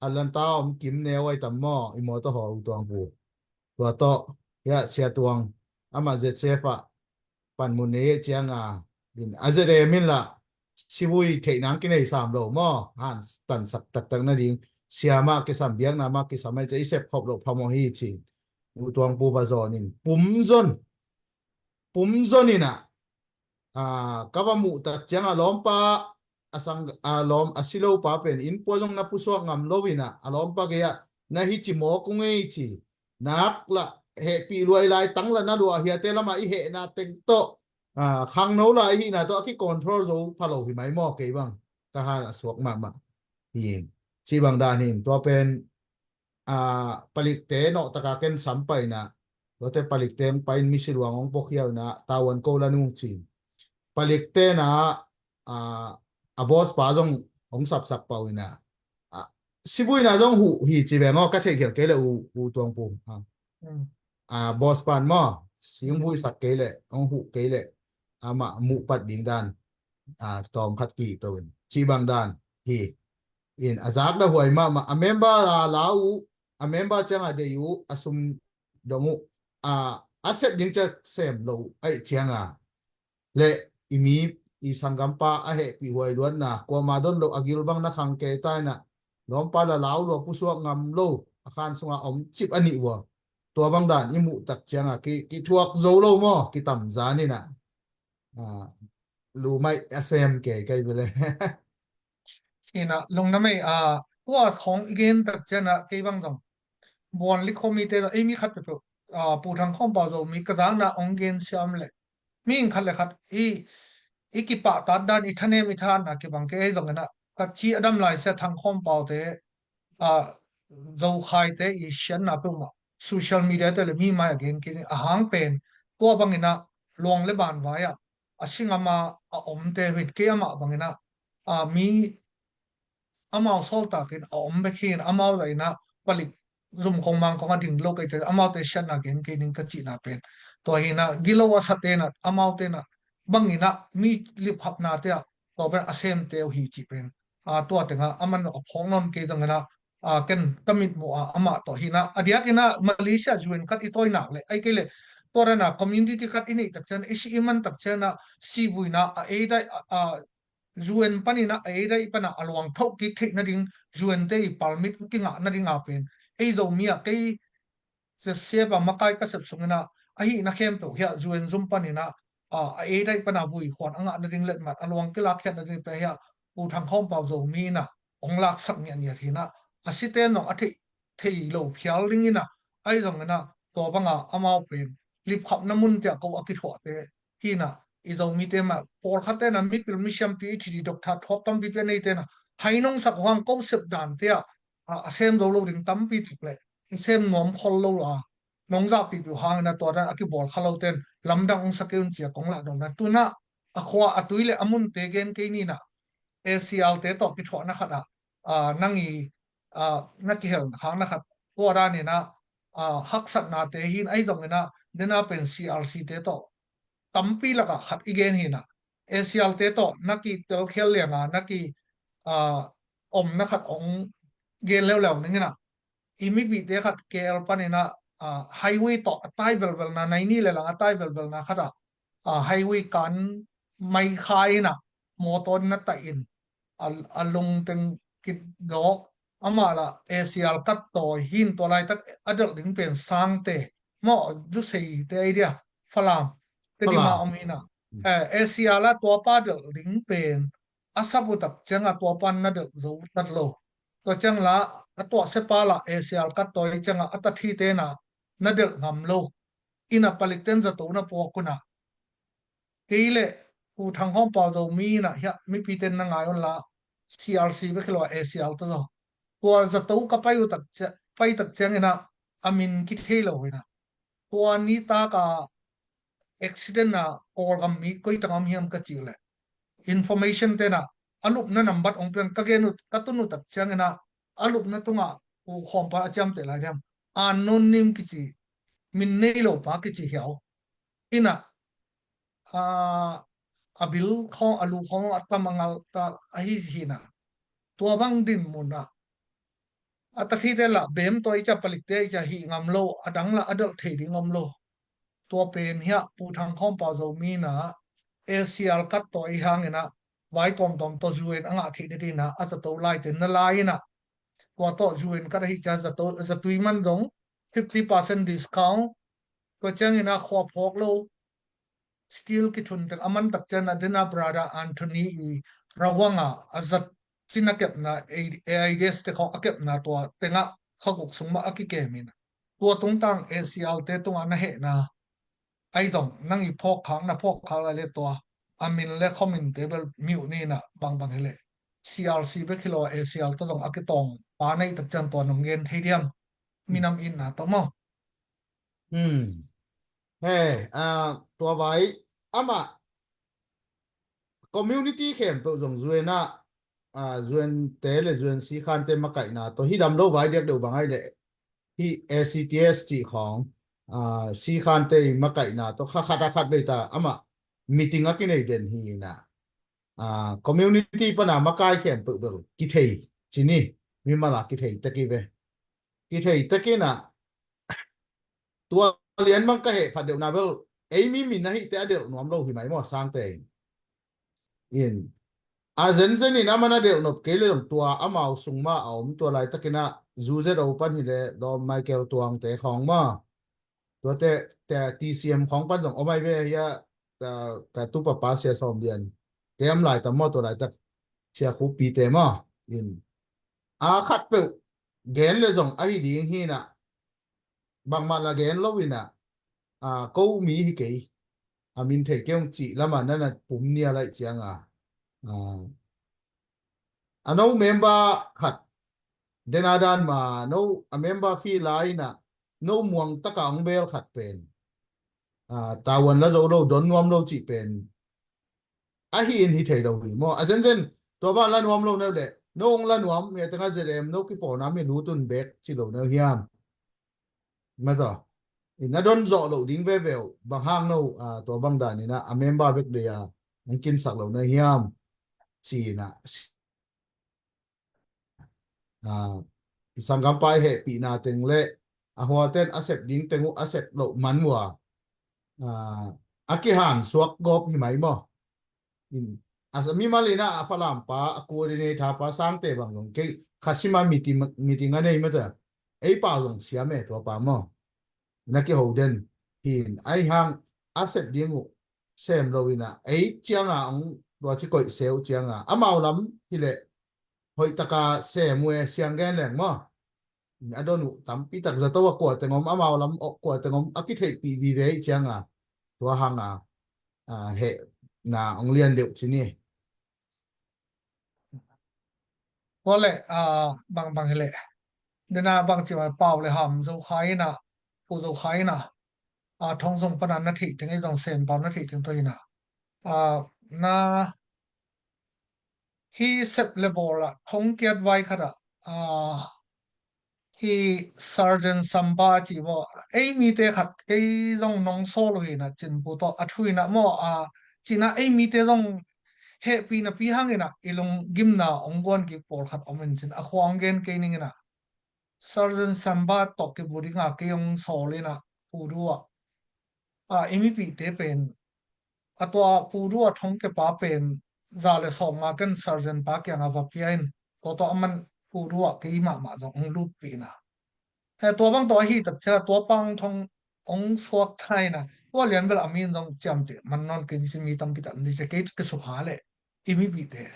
Atlanta om Kim Neu ai tam maw, i mawtaw haw uh tuangpu tua tawh, hia Sia Tuang amah Z C F ah panmun nei cianga in a Z M in la sivui theih nang kinei sam lo maw, han tansak taktak nading siama kisam, biakna ma kisam ai cia i sep khop loh phamawh hi ci. U tuangpu va zawnin pumzon, pumzon ina, a, ka va muh tak cianga lawmpa a sang a lawm a si lopa pen innpua zong na pusuak ngam lo ina a lawmpa gei-ah na hi ci mawk ung ei ci. Nak la hehpih luai lai tang la na luah hiate lama i hehna teng tawh, a, khangno la i hihna tawh a kicontrol zo pha lo hi mai maw, kei bang ka han a suak mahmah hin ci bang dan hin tua pen, a, palikte nawhtaka ken sam paina, tuate palikte hong pain misi luang hong pokhiau ina tawan ko la nung cin palikte na, a, a boss pa zong hong sapsak pau ina, a, sibuina zong huh hi ci veng aw, ka theihkhial kei le u, u tuangpu, a, a, boss pan maw, si hong huisak kei le hong huh kei le amah muh pat ding dan, a, tawm khat kihto in ci bang dan hi. In a zak da huai mahmah, a member a la uh, a member cianga dei uh, a sum dong uh, a, a sep ding cia sem lo uh ai cianga le i mi i sanggampa a hehpih huai luatna kuama don lo a gil bang na khang kei ta ina lawmpa la lau lua pusuak ngam lo a khan sunga om cip a nih ua, tua bang dan i muh tak cianga ki, kithuak zo lo maw, kitam zan ina, a, lu mai a sem kei kai vele. Ina lungdam ei, a, tua khong i gen tak ciana kei bang zong buan lik khomite zong ei mi khat peuhpeuh, a, Pu Thang Khawm Pau Zo mi ka zakna ong gen siam le mi in khat le khat i, i kipahtat dan, i thanem i thahatna kibang kei ei zong ina ka ci a dam lai sia Thang Khawm Pau te, a, Zo Khai te i sianna peuhmah social media te le mi mai a gen kei a hang pen tua bang ina luang le ban vai ah a singama a omte hin kei amah bangin ah, a, mi amau sawltakin a om bek hin amau zahin ah palik zum kong mang kong a ding lo kei te, amaute siatna gen kei ning ka cihna pen. Tua hi na, gilo a sa tenah amaute na bangin ah mi lipkhapnate ah tua pen a semte uh hi cih pen, a, tua tengah a man a phawk nawn kei zongin ah, a, ken ka mitmuh ah amah tawh hi na, a diakin ah Malaysia U N card i tawi nak le, ai kei le tua dana community card i neih tak ciang, i si i man tak ciang ah sivuina a ei dai, a, a, U N panin ah a ei dai pana a luang thoh kik theih nading, U N te i permit a kingah nading a pen ei Zomi ah kei Z C F a makai ka sep sungin ah, ahi na khempeuh hiah U N zum panin ah, a, a ei dai pana vui khuan a ngah nading letmat a luang kilak khiat nading pia hiah Pu Thang Khawm Pau Zomi in ah ong laksak ngiatngiat hi na, a site nong a theih thei lo phial dingin ah, ai zongin ah tua banga amau pen lipkhapna mun tiah ko a kithuahte hi na, i Zomite mah pawlkhatte na mipil misiam P H D doctor thuak tampi pia neite na, hai nong sak uh hang ko sep dante ah, a, a sem zo lo ding tampi tak le a sem nuam khol lo a, nong zahpihpih uh hangin ah tua dan a kibawl kha loten lamdang ong sa kei un cia kong lah dona. Tuna a khua a tui le a munte gen kei ni na, A C R te tawh kithuahna khat ah, a, nang i, a, na kihelna khakna khat tua danin ah, a, haksatnate hin ai zongin ah dena pen C R C te tawh tampi lakah khat i gen hi na, A C R te tawh na kitelkhial lianga na ki, a, omna khat ong gen leuleu ning in ah, i mipihte khat K L panin ah, a, highway tawh a tai velvelna, nai ni le lang a tai velvelna khat ah, a, highway kan mai khai in ah mawtaw na tai in a, a lungteng kidawk, amah lah A C R kat tawi hin tua laitak a delh ding pen Sangte maw, Duseite ai dia, Falam te ding a om hi na, eh, A C R lah tua pa delh ding pen a sap uh tak ciang a tua pan na delh zo tat lo. Tua ciang lah a tuahsia pa lah A C R kat tawi ciang a a tathite na na delh ngam lo. Ina palikten zato na puak un ah, kei le Pu Thang Khawm Pau Zomi in ah hiah mipiten na ngai un la, C R C bek hi lo a A C R tawh zaw. Tua zato ka pai uh tak cia-, pai tak ciangin ah a min kithei lo hi na. Tua nitak a accident a Kawlgam mi koi tang om hiam ka cih leh, information te na a lupna nambat ong piang ka gen uh, ka tun uh tak ciangin ah a lupna tungah Pu Khawm Pau a ciamteh lai diam, unknown name kici, min nei lo pa kici hiau. Ina, a, a bil khawng, a lu khawng a tam a ngal ta ahi hi na. Tua bang din mun ah a tathite lah bem tua i cia palikte i cia hih ngam lo, a dang lah a delh thei ding om lo. Tua pen hiah Pu Thang Khawm Pau Zomi in ah A C R kat tawi hangin ah vai tuamtuam tawh U N a ngah theih nadin ah a zato laite na lai in ah, tua tawh U N kat ahi cia zato, zatui man zong fifty percent discount. Tua ciangin ah khua phawk lo, steel kithun teng a man tak ciang a dena brother Anthony i rawang a a zat cin a kepna, A I D S te khawng a kepna tua tengah khaguk sung mah a kikem in, tua tungtang A C R te tungah na hehna ai zong nang i phawkkhak, na phawkkhak lai le tua a min le khuamin te bel miuh ni na, bangbang hi leh C R C bek hi lo a A C R tawh zong a kitawng pa na i tak ciang tua nong gen thei diam? Minam itna tawh maw? Hmm. He, a, tua vai amah community khempeuh zong U N ah, a, U N te le U N sikhante makaihna tawh hi dam lo vai diak deuh bang ai le hi A C T S cih khawng, a, sikhante i makaihna tawh kha khat a khat bei ta amah meeting a kinei den hi na, a, community pana makai khempeuh bel kithei ci ni, mimal a kithei tek hi ve. Kithei tek in ah tua lian bang ka heh phat deuhna bel ei mi min ahihte a delh nuam lo hi mai maw, Sangte in. In a zenzen in a man a delh nop kei le zong tua amau sung mah a om, tua laitakin ah U Z O pan hi le Lawm Michael Tuangte khawng maw, tuate, te T C M khawng pan zong om ai ve hi a, ta, ta tupa pa Sia Sawm Lian te om lai tam maw, tua laitak Sia Khup Pi te maw. In a khatpeuh gen le zong ahi ding hi na, bangmah la gen lo in ah, a, ko mi hi kei, a min thei kei ung cih lamah na na pum nia laih ciang a, a, a no member khat dena dan ma no a member fee la in ah no muang taka ong bel khat pen, a, tavuan la zo lo, don nuam lo cih pen ahi in hi thei lo hi maw. A zenzen tua bang la nuam lo neu le, no ong la nuam, hi tengah Z M no kipawlna mi lutun bek ci lo neu hiam? Mataw, i na don zawh loh ding veve uh, bang hang no, ah, tua bang dan in ah, a member bek dei a, hong kinsak lo na hiam, ci-in ah, ah, i sanggampa i hehpihna teng le a huaten a sep ding teng uh a sep loh man uh a, ah, a kihan suak gawp hi mai maw? In, a mimal in ah a Falam pa, a coordinator pa, Sangte bang zong kei khasima meeting, meeting a nei mata. Ei pa zong siam e tua pa maw? Na kiho den hin, ahi hang a sep ding uh sem lo in ah, ei cianga hong tua ci koih se uh cianga, amau lam hileh hoih taka sem uh e, siang gen leng maw? A don uh tampi tak zato a kua teng om, amau lam kua teng om a kitheihpih vive ih cianga, tua hanga, ah, hehna hong lian deuh ci ni. Tua le, ah, bangbang hileh, dena bang ci mai, Pau le Ham Zo Kha in ah, Pu Zo Kha in ah, ah, thong zong pana na theih teng, ei zong sen pau na theih teng tua in ah, ah, na hi sep le bawl ah thong kiat vai khat ah, ah, hi Sergeant Samba ci maw, ei mite khat, kei zong nong sawl uh hi in ah, Cinpu tawh a thu in ah maw, ah, ci-in ah ei mite zong hehpihna pi hang in ah i lunggimna hong guan kik pawlkhat om in cin, a khua hong gen kei ning in ah, Sergeant Samba tawh kibu ding a kei hong sawl in ah, Pu Du ah, ah, i mipihte pen, a tua Pu Du a thong kepa pen za le sawm nga ken Sergeant pa kiangah va pia in, tua tawh aman Pu Du ah kei mahmah zong hong lutpih in ah, he, tua bang tawh ahi tak ciang tua pa hong thong hong suak thei in ah, tua lian bel a min zong ciamteh man nawn kei ni ci, mi tampi tak ni ci, kei kisukha leh i mipihte.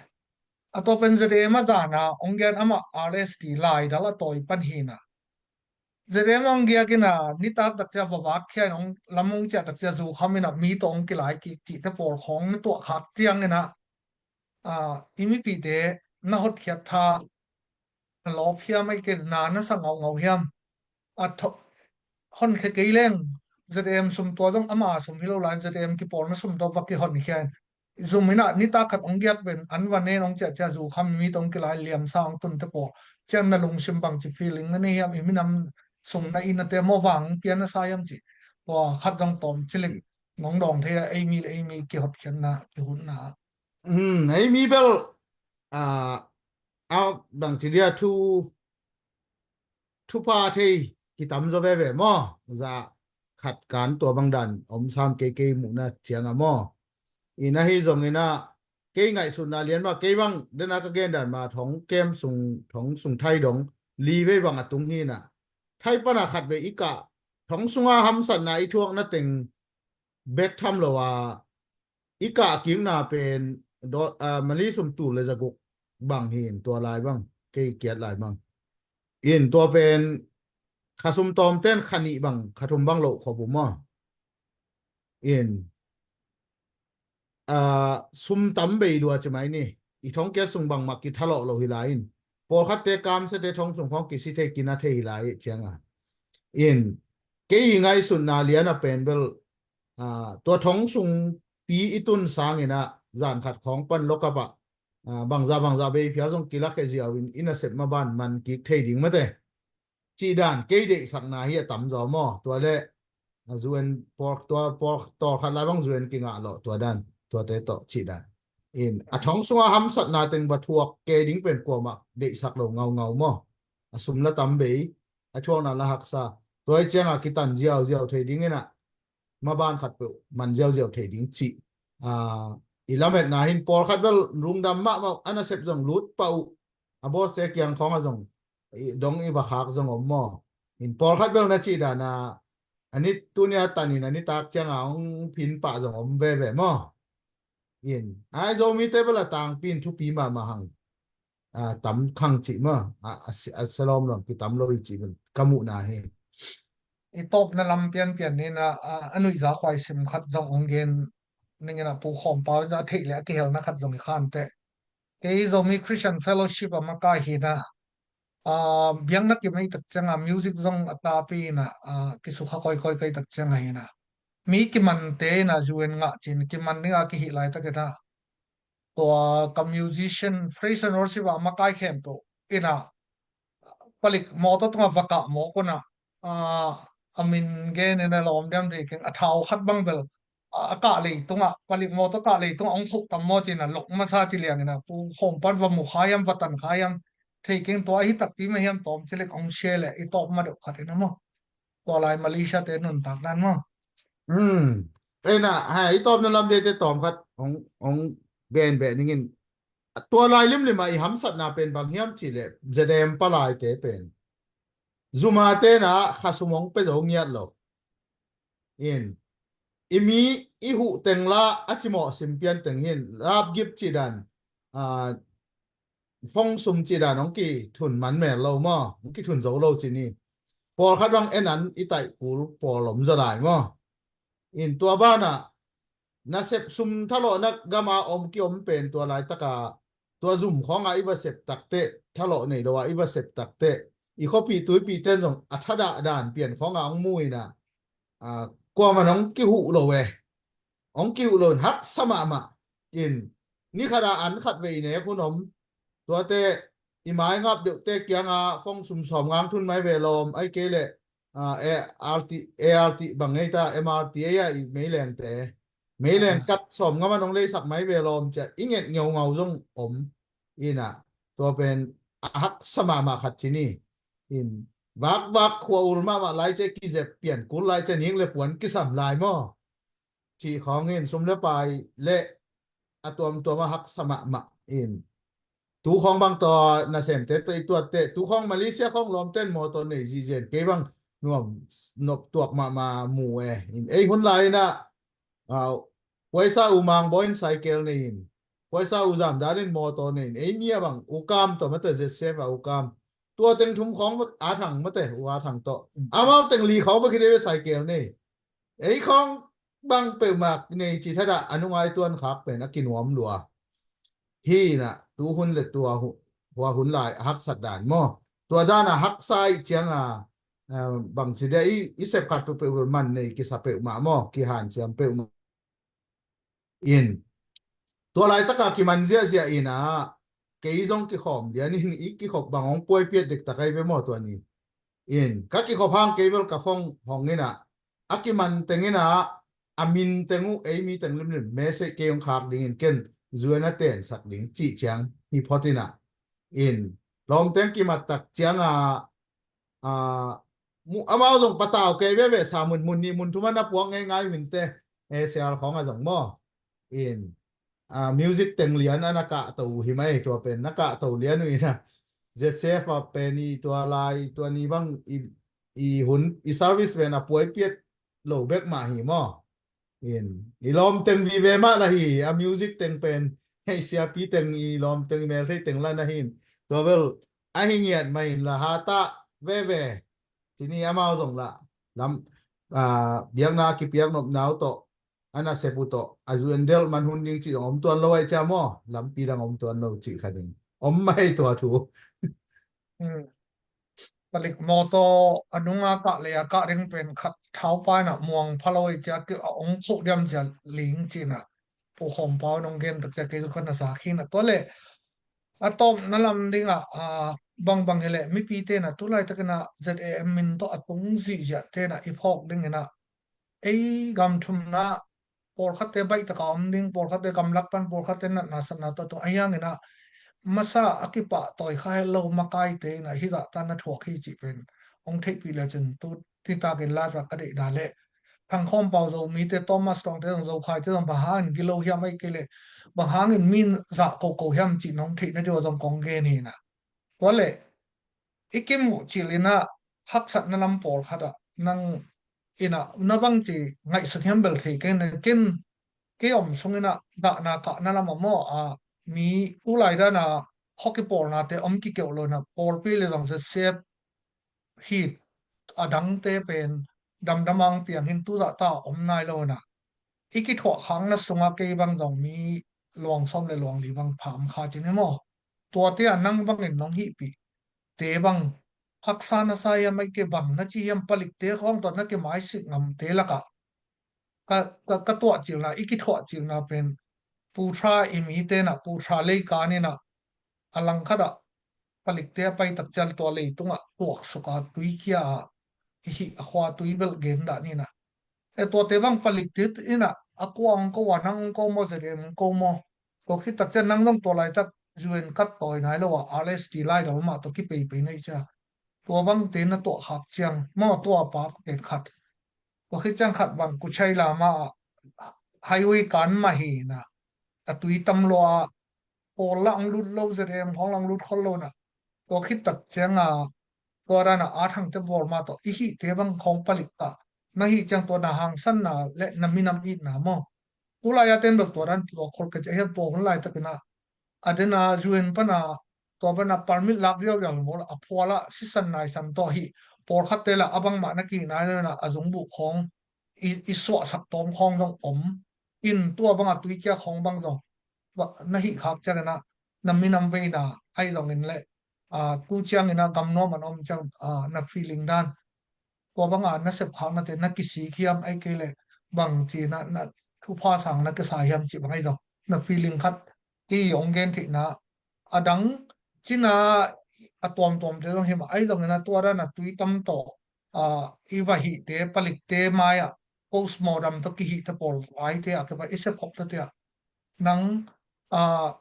A tua pen ZAM a zan a hong gen, amah RST laidal a tawi pan hi in ah, ZAM hong giak in ah, nitak tak ciang va vak khia in, hong lam hong ciah tak ciang zu kham in ah, mi tawh hong kilai kik cihte pawl khawng na tuah khak ciang in ah, ah, i mipihte na hotkhiat tha a lawp hiam, ahih kei leh na na sa ngaungau hiam? A tho-, honkhia kei leng, ZAM sum tua zong ama sum hi lo lai, ZAM kipawlna sum tawh va kihonkhia in, zum in ah nitak khat hong giak pen an va nen hong ciah ciah zu kham, mi tawh hong kilai liamsa hong tunte pawl, ciang na lungsim bangci feeling na nei hiam? I minam sung na innate maw, vang hong pia na sa hiam cih, tua khat zong tawm cilik nong dawng thei a, ei mi le ei mi kihotkhiatna, kihutna. Hmm, ei mi bel, ah, a bangci dia thu, thupha thei kitam zaw veve maw? Za khat kan tua bang dan om sam, kei kei muhna ciang a maw? In ahi zong in ah, kei ngaihsutna lian mah, kei bang dena ka gen dan mah, thong kem sung, thong sung thai dong li vei bang a tung hi in ah, thai pana khat vei i kah, thong sunga hamsatna i thuakna teng bek tham lo a, i kah kikna pen do-, ah, mali sum tul le zaguk bang hi in, tua lai bang, kei kiat lai bang. In tua pen kha sum tawm ten kha nih bang, kha thum bang loh khop uh maw? In, ah, sum tam bei lua ci mai ni. I thong kiat sung bangmah kithalawh lo hi lai in, pawlkhatte kamsate thong sung khawng kisi thei, kina thei hi lai ih ciang a. In, kei i ngaihsutna lian a pen bel, ah, tua thong sung pi i tun sang in ah, zan khat khawng pan lokap ah, ah, bangza bangza bei phial zong kilak he ziau in, i nasep maban man kik thei ding mate, cih dan kei deihsakna hi a tam zaw maw? Tua le, ah, zu en pawl, tua pawl, tawlkhat lai bang zu en kingah lawh, tua dan, tuate tawh cih dan. In, a thong sunga hamsatna teng va thuak kei ding pen kuamah deihsak lo ngaungau maw? A sum la tam bei, a thuakna la haksa. Tua ih ciang a kitan ziauziau thei ding in ah, maban khat peuh man ziauziau thei ding cih, ah, i lametna hin, pawlkhat bel lungdam mahmah uh, a nasep zong lut pah uh, a bawste kiang khawng ah zong i dong i va khak zong om maw? In, pawlkhat bel na cih dan a, a ni, tuni a tan in a nitak ciang a hong phin pah zong om veve maw? In, ai Zomite bel a tangpi in thupi mahmah hang, ah, tam khang cih maw? Ah, a si-, a sia lawmlawm kitam lo hi cih bel ka muhna hi. I tawpna lam pianpian ni in ah, ah, a nuihza khuaisim khat zong hong gen ning in ah, Pu Khawm Pau in ah, a theih le a kihelna khat zong i khan teh. Kei Zomi Christian Fellowship a makai hi in ah, ah, biakna kimei tak ciang a music zong a tapi in ah, ah, kisukha kawikawi kei tak ciang a hi in ah, mi kimante in ah zu en ngah cin, kiman ding a kihih laitak in ah, tua ka musician, praise and worship a makai khempeuh in ah, palik mawtaw tungah va kah mawk un ah, ah, a min gen in a lawm diam thei keng, a thau khat bang bel a, a kah leitungah, palik mawtaw kah leitungah hong khuh tam maw ci-in a lok masa ci liangin a, Pu Khawm pan va mu kha hiam, va tan kha hiam, thei keng, tua ahi takpi mah hiam tawm ci lek hong share leh i tawp ma deuh khat in a maw. Tua lai Malaysia te nuntak dan maw. Hmm. Ei na, ha, i tawpna lam dete tawm khat hong, hong gen beh ning in. Tua lai limlim ah i hamsatna pen bang hiam cih leh Z M palaite pen zuma te na kha sum hong pe zo ngiat lo. In, i mi i huh teng la a cimawh sim pian teng hin, lapgip cih dan, a, fong sum cih dan hong kithun man mel lo maw, hong kithun zo lo ci ni. Pawlkhat bang en an i taih kul pawl om zaw lai maw. In tua banah nasep sum thalawhna gama om kiom pen tua laitaka tua zum khawnga i va sep takteh, thalawh nei lo a i va sep takteh, i khuapih tuipih ten zong a thadah dan pian khawnga hong mu in a, a, kuaman hong kihuh lo e. Hong kihuh lo in haksa mahmah. In, ni khat a an khat vei i nek hun om. Tuate i mai ngap deuhte kianga fong sum sawm ngang thun mai ve lawm, ai kei leh, a, A R T, A R T bang ngei ta, M R T A i meilengte. Meileng kat sawm ngam an hong leisak mai ve lawm cia i nget ngeungau zong om. Ina, tua pen a haksa mahmah khat ci ni. In, vakvak khua ul mahmah lai cia kizep pian kul lai cia ning le puan kisam lai maw. Cih khawng in sum le pai le a tuamtuam a haksa mahmah in. Tu khawng bang tawh nasemte tawh i tuatteh, tu khawng Malaysia khawng lawmten mawtaw nei zihzian kei bang nuam nop tuak mahmah mu e. In ei hun lai inah, a, Puaisa U Mang Bawi in cycle nei in, Puaisa U Zam Dal in mawtaw nei in, ei mi a bang U Kam tawh mate, Z C F a U Kam. Tua teng thum khawng a thang mate, U a thang tawh. Amau teng li khawng bek hi dei ve cycle nei. Ei khawng bang peuhmah nei ci thadah a nungai tuan khak pen a kinuam lua. Hi inah tu hun le tua hu-, hua hun lai a haksat dan maw. Tua dan a haksa ih cianga, eh, bang ci dia i, i sep khat peuhpeuh man nei kisa peuhmah maw, kihanciam peuhmah. In, tua laitaka kiman ziahziah inah kei zong kikhawm lian in i kikhop bang hong puaipiat dektak ai ve maw tua ni. In, ka kikhop hang kei bel ka phone hong inah a kiman teng inah a min teng uh ei mi teng limlim message kei hong khak dingin ken zuan a tensak ding cih ciang hi phot inah. In, lawmteng kimattak cianga, a, mu-, amau zong patau kei veve sa mun, mun nih mun thum a na puak ngeingai minte, eh, sial khawng a zong maw. In, a, music teng lian a na kahto uh hi mai tua pen, na kahto lian uh inah Z C F a pen i tua lai, tua ni bang i, i hun, i service pen a puaipiat lo bek mah hi maw. In, i lawmteng vive mah na hi, a music teng pen, hei siapi teng i lawmteng i melthei teng la na hin. Tua bel, a hi ngiat mah in la hatah veve. Ci ni amau zong la, lam, a, biakna kipiak nopna uh tawh, a nasep uh tawh, a zu en delh man hun ding cih zong om tuan lo ai cia maw, lampi dang om tuan lo cih kha ding. Om mai tua thu. Hmm. Palik mawtaw a nunga kah lei a kah ding pen khat thaupa inah muang pha lo i cia ki a ong khuh diam cia ling ci inah Pu Khawm Pau nong gen tak cia kei zu khan a sa khin a tua le a tawpna lam dingah, a, bangbang hi leh mipi tenah tulaitak inah Z A M min tawh a tung zihziah tenah i phawk ding inah ei gam thumna pawlkhatte baih taka om ding, pawlkhatte gamlak pan, pawlkhatte natna satna tawh tung. Ahi hangin ah masa a kipahtawi kha het lo makaite in ah hih zahta na thuak hi cih pen hong theihpih lecin tu nitakin live ah ka deihna leh Thang Khawm Pau Zomite, Thomas Tawngte zong, Zokhaite zong bang hangin gilo hiam, ahih kei leh bang hangin mi in zah koko hiam cih nong theihna ding uh a zong kong gen hi in ah. Tua leh i kimuh cil in ah haksatna lam pawlkhat ah nang in ah na bangci ngaihsun hiam bel thei keng, ken kei om sung in ah dahna kahna lam ah maw, a, mi tulai dan a khuakipawlnate om kikeuh lo in ah pawlpi le zong sesiat hi, a dangte pen damdam a hong piang hi in tu zahta om nai lo in ah i kithuah khakna sungah kei bang zong mi luang sawm le luang li bang pha om kha cin hi maw? Tuate ah nang bangin nong hihpih te bang haksa na sa hiam, ahih kei bang na ci hiam, palikte khawng tawh na kimaisik ngamte lakah ka, ka, ka tuah cilna, i kithuah cilna pen Pu Tha i mite in ah, Pu Tha lei kan in ah a langkhat ah palikte a pai tak ciang tua leitungah tuaksuk a tuikia ah i hih a khua tui belh gen dah ni na. E tuate bang palik tit ina a kuang ko a nang ko maw, zerem ko maw. Tua khit tak ciang nang zong tua laitak U N kat tawi nai lo a R S T lai dal mah tua kipeipei nei cia. Tua bangte na tuah khak ciang maw, tua pa ko khat. Tua khit ciang khat bang Kuchai lama ah highway kan mah hi na, a tui tam lua a, pawl la ang lut lo, zerem khawng la ang lut khol lo na. Tua khit tak ciang a tua dan a a thangte bawl mah tawh i hihte bang khawng palik ta. Na hih ciang tua na hangsanna le na minam itna maw. Tulai a ten bel tua dan tua khol ka ci a hiam, tua hun laitakin a a den a U N pan a tua pan a permit lak ziauziau hi maw, a phual a sisan naisan tawh hi. Pawlkhatte la a bangmah na kihna nena a zungbuh khawng i, i suahsak tawm khawng zong om. In tua bang a tuikia khawng bang zong na hih khak ciangin a na minam veina ahi zongin le, a, tu ciangin a gamnuam an om ciang, a, na feeling dan tua banga na sepkhaknate na kisik hiam, ahi kei le bang ci na, na thupha sang na kisa hiam ci bang ahi zong na feeling khat i hong gen theihna. A dang cina a tuamtuamte zong hi mah ahi zongin a tua dan a tui tam tawh, a, i va hihte palikte mai-ah postmortem tawh kihihte pawl aite a kiva i sepkhop tate ah nang, a,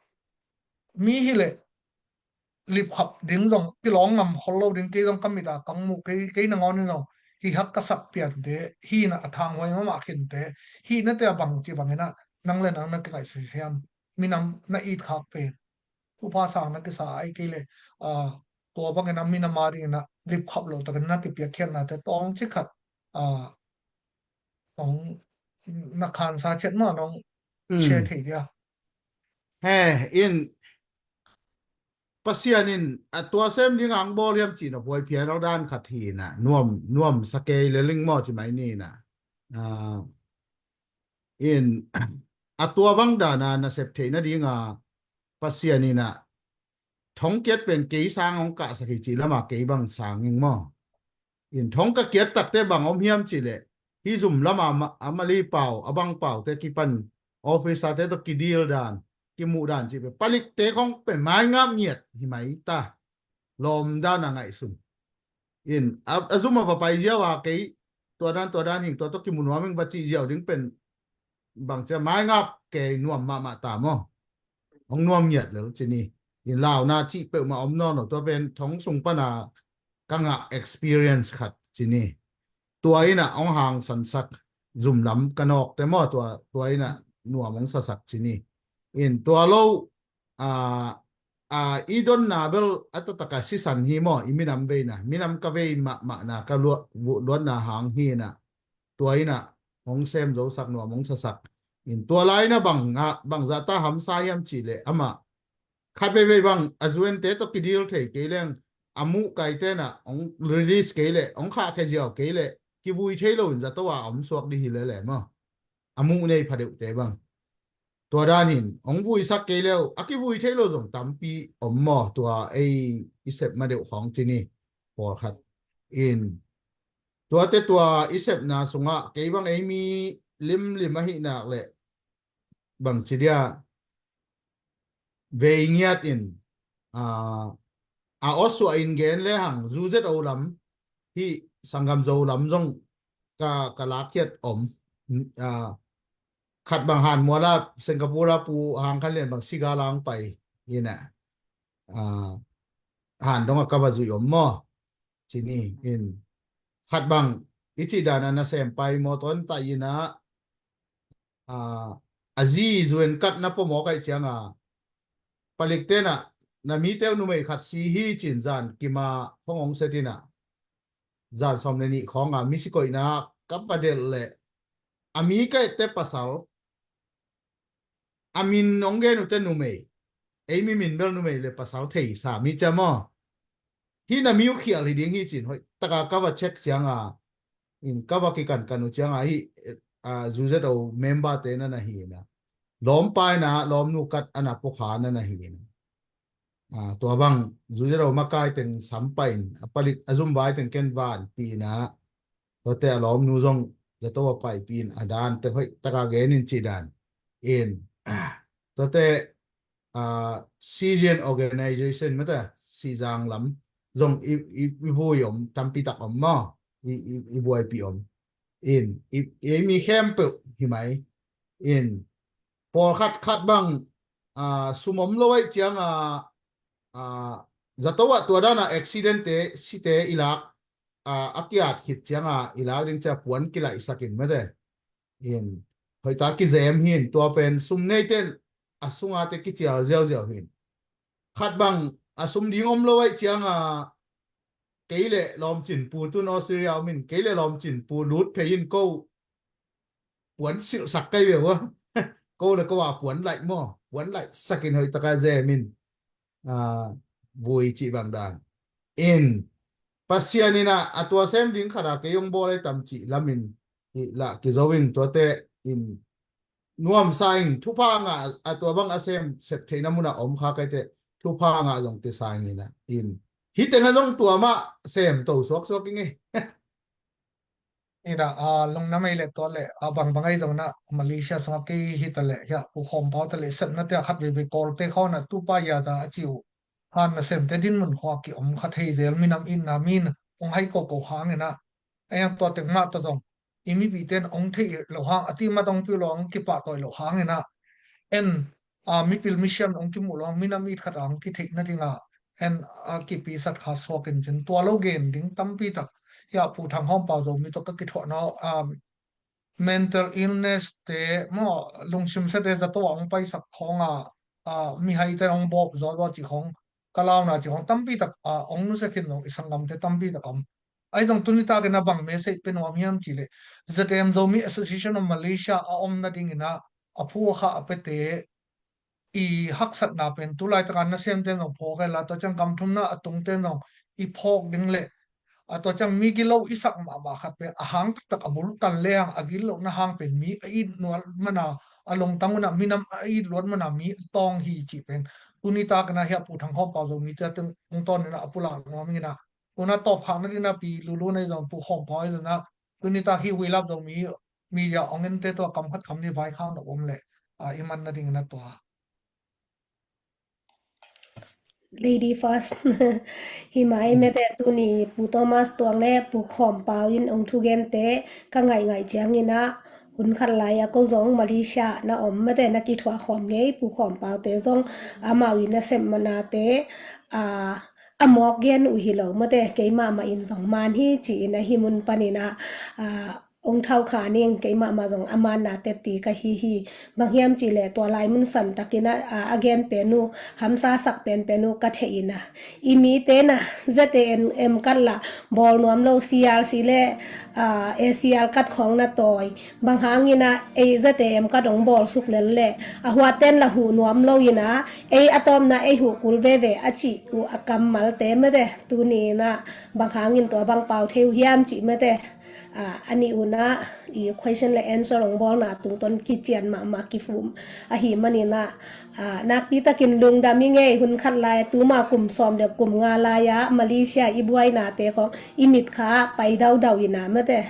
mi hi le lipkhap ding zong kilawng ngam khol lo ding, kei zong ka mit a kang mu kei, kei nangawn in zong hi hak ka sak piante hi na a thanghuai mahmah khinte hi na te a bang ci bangin a nang le nang na kingaihsui hiam, minam na it khak pen thupha sang na kisa ai kei le, a, tua bangin a minam a dingin a lipkhap lo takin na kipiakkhiatnate tawng ci khat, a, nong na khansa ciat mah nong share thei dia. He in Pasian in a tua sem ding ang bawl hiam cih na puai phian lo dan khat hi na nuam nuam sa kei le ling maw ci mai ni na. A, in a tua bang dana na sep theih nadinga Pasian in a thong kiat pen kei sang hong kahsak hi cih lama kei bang sang ing maw. In thong ka kiat takte bang om hiam cih leh hi zum lama ma-, a mali pau a bang paute kipan officer te tawh kidil dan kimuh dan cih pen palikte khong pen maingap ngiat hi mai ta. Lawm dan a ngaihsun. In a, a zum a va pai ziau a kei tua dan tua dan hing tua tawh kimu nuam hing va cih ziau ding pen bang cia maingap kei nuam mahmah ta maw. Hong nuam ngiat lel ci ni. In launa cih peuhmah om nawn lo tua pen thong sung pana ka ngah experience khat ci ni. Tua ina hong hangsansak zum lam ka nawkte maw tua, tua ina nuam hong sasak ci ni. In tua lo, a, a, i donna bel a taktak a sisan hi maw, i minam veina, minam ka vei mahmahna ka luat, luatna hang hi na. Tua ina hong sem zosak nuam hong sasak. In tua lai na bang, a, bangzah ta hamsa hiam cih leh amah khat veivei bang a zuente tawh kidil thei kei leng a muh kaite na hong release kei leh hong khahkhia ziau kei leh kivui thei lo in zato a om suak dih hi lele maw. A muh nei phadeuhte bang tua dan in hong vuisak kei leu a kivui thei lo zong tampi om maw, tua ei i sep madeuh khawng ci ni. Pawlkhat in tuate tua i sepna sungah kei bang ei mi limlim ahih nak leh bang ci dia vei ngiat in, a, a awsuah in gen le hang zu zet o lam hi sanggam zo lam zong ka, ka lakkhiat om. A, khat bang han muala Singapore a pu hang khan lian bang siga lang pai ina, a, han dong a ka va zui om maw. Ci ni in khat bang i cih dana na sem pai mawtaw in tai ina, a, a zi zuen kat na pua mawk aih cianga palik tena na miteu numei khat si hi cin zan kima khong hong setina zan sawm le nih khawnga misikoihna ka va delh leh a mi ka ette pasal a min hong gen uhte numei, ei mi min bel numei le pasal thei sa mi cia maw. Hi na mi uh khial hi ding hi cin hoih taka ka va check cianga in ka va kikankan uh cianga hi, a, zu zet o member te na na hi na lawmpa ina lawmnu kat ana pukha na na hi na. A, tua bang zu zet o makai teng sampa in a palik a zumvai teng ken van pi ina tuate a lawmnu zong zato a paipih in a dan te hoih taka gen in cih dan in, ah, tuate, ah, Sizian organization mata Sizang lam zong i, i, i vui om tampi tak om maw. i, i, i buaipih om. In, i, i mi khempeuh hi mai. In, pawlkhat khat bang, a, sum om lo aih cianga, a, zato ah tua dana accident te, site i lak, a, a kiat khit cianga i lak ding cia puan kilaihsakin mate. In, hoita kizem hin, tua pen sum neiten a sungate kicial ziauziau hin. Khat bang a sum ding om lo aih cianga kei le lawmcin pu tun Australia om in, kei le lawmcin pu lut phei in ko puan silhsak kai ve ua. Ko le ko a puan laih maw? Puan laihsakin hoitaka zem in. A, vui cih bang dan. In, Pasian in a, a tua sem ding khat a kei hong bawl ai tam cih lamin, i lah kizo in tuate in nuamsa in thupha ngah a tua bang a sem sep theihna mun a om kha kaite thupha ngah zong kisa in a in. Hih teng a zong tua mah sem to suaksuak ing e. Ina, a, lungdam ei le tua le, a, bangbang ei zong na Malaysia sungah kei hi ta le, hia, Pu Khawm Pau ta le, sepna te a khat veve Kawlte khawng na tupa ya ta a ci uh. Han na sem te din mun khua ki om kha thei zel minam in na min, ong hai ko ko hang ina. Ei ang tua teng mah ta zong. I mipi ten ong thei lo hang, a ti mat ong piu lo hang, kipah tawi lo hang ina. En, a, mipil misiam ong kimuh lo hang, minam it khat a ong kitheih na dinga. En, a, kipi sat kha suak in cin. Tua lo gen ding tampi tak. Hia Pu Thang Khawm Pau Zomi to ka kithuah na, a, mental illness te, maw, lungsim sa te zato a ong paisak khawng a, a, mihai te ong bawp zaw lo ci khawng, ka launa ci khawng tampi tak, a, ong nusia khin zong i sanggam te tampi tak om. Ai zong tuni takin a bang message pe nuam hiam ci le, Z M Zomi Association of Malaysia a om na dingin a, a phu a kha a pe te, i haksatna pen tu laitaka nasem ten zong phawk e la, tua ciang gam thumna a tung ten zong i phawk ding le, a tua ciang mi gilo i sak mahmah khat pen a hang taktak a bul kal le hang a gilo na hang pen mi a it luat mana, a longtang una minam a it luat mana mi a tawng hi cih pen tuni takin a hia Pu Thang Khawm Pau Zomi te a teng ong tawn ina a pulak nuam ina. Tuna tawp khak na dina pi lulu na i zong Pu Khawm Pau i zong na tuni tak hi huilap Zomi media ong en te tua kam khat kam ni vai khak na om le, a, i man na dingin a tua. Lady first. Hi mai mete tuni Pu Thomas Tuang le Pu Khawm Pau in ong thugente ka ngaingai ciangin a hun khat lai a ko zong Malaysia na om mete na kithuah khawm ngei Pu Khawm Pau te zong amau in a sem mana te, a, a mawk gen uh hi lo mete keimah mah in zong man hi ci in a hi mun panin a, a, ong thau kha ning keimah mah zong a manna teti ka hi hi. Bang hiam ci le tua lai mun san takin a, a, a gen pen uh hamsa sak penpen uh ka theih in a. I mi te na Z A M M kat la bawl nuam lo C R C le, a, A C R kat khawng na tawi. Bang hangin a ei Z A M kat ong bawl suk lel le a huat ten la huh nuam lo in a ei a tawpna ei huh kul veve a cih uh a kammal te mete tuni in a bang hangin tua bang pau thei uh hiam cih mete. A, a nih un a i question le answer ong bawlna tungtawn kician mahmah kifum ahi manin a, a, nakpi takin lungdam i ngei hun khat lai tuma kum sawm le kum nga lai a Malaysia i buainate khawng i mit kha pai daudau in a mete.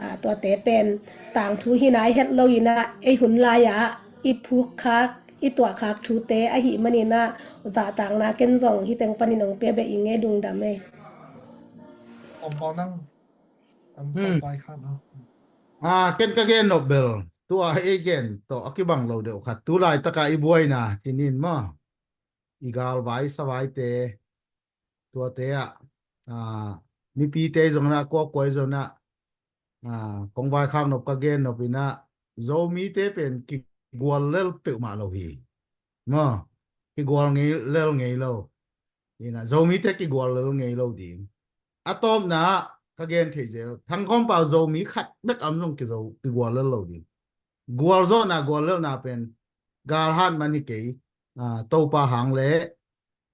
A, tuate pen tangthu hi nai het lo in a ei hun lai a i phuk khak i tuah khak thute ahi manin a zahtakna ken zong hi teng panin ong pia beh i ngei lungdam e. Om bang nang. Am Hmm. Pai khan a. A, ken ka gen nop bel tua ei gen tawh a kibang lo deuh khat tu laitaka i buaina tinin maw i galvai savaite tuate ah, a, mipite zong na kuakuai zong na, a, kong vaikhak nop ka gen nop in a Zomite pen kigual lel peuhmah lo hi. Maw, kigual ngei lel ngei lo. Ina, Zomite kigual lel ngei lo ding. A tawpna ah ka gen theih zel. Thang Khawm Pau Zomi khat bek am zong kizo, kigual lel lo ding. Gual zawhna, gual lelna pen galhat man hi kei. A, Topa hang le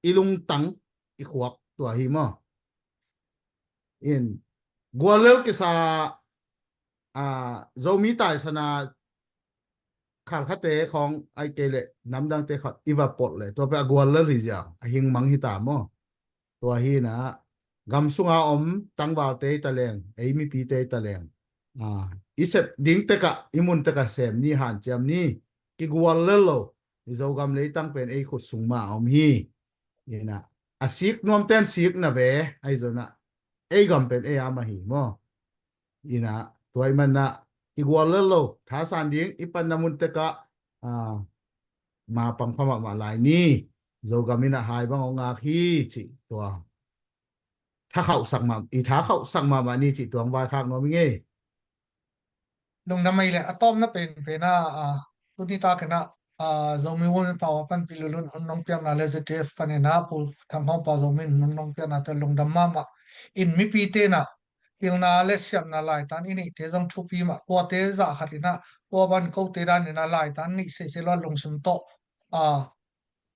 i lungtang i khuak tua hi maw. In, gual lel kisa, a, Zomi taisana khalkhate khawng ai kei le namdangte khat i va pot le tua pe a gual lel hi zia a hing mang hi ta maw. Tua hi na gam sunga om tangvalte i ta leng ei mipite i ta leng, a, i sep ding teka i mun teka sem ni hanciam ni kigual lel lo i Zogam leitang pen ei khut sung ma om hi. Ina a sik nuamten sik na ve ai zona ei gam pen ei ama hi maw. Ina, tua i manna i gual lel lo, thasan ding i panna mun tekah, ah, ma pangpha mahmah lai ni. Zogam ina hai bang hong ngak hi, cih tua. Tha khauhsak mah, i tha khauhsak mahmah ni cih tuang vaikhak nuam i ngei. Lungdam ei le, a tawpna penpen a, a, tuni takin a, a, Zomi Women Power pan Pi Lulun hun nong piakna le Z T F panin a, Pu Thang Khawng Pau Zomi hun nong piakna te lungdam mahmah. In mipi tena pilna le siamna laitan i neihte zong thupi mah, tuate zah khat in a, tua ban kote dan in a laitan nih seisei lo a lungsim tawh, a,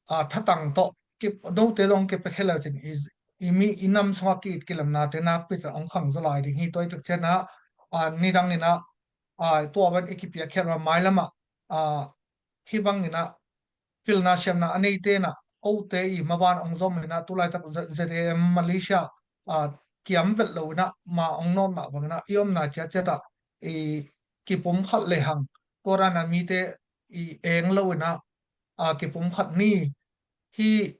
a, thatang tawh, kip, note zong kipia khia le cin, i, i mi, i nam sungah ki-it kilemnate nakpi tak hong khang zaw lai ding hi. Tua i tak ciangin a, a, nidang in a, a, tua ban i kipiakkhiat mah mailam ah, a, hih bangin a, pilna siamna a neite in a, kote i maban hong zom in a, tulaitak Z-, Z A M Malaysia, a, kiam vet lo in a, ma hong nawt mah bangin a, i omna ciatciat ah, i kipumkhat lehang, tua dan a mite i eng lo in a, a, kipumkhat ni. Hih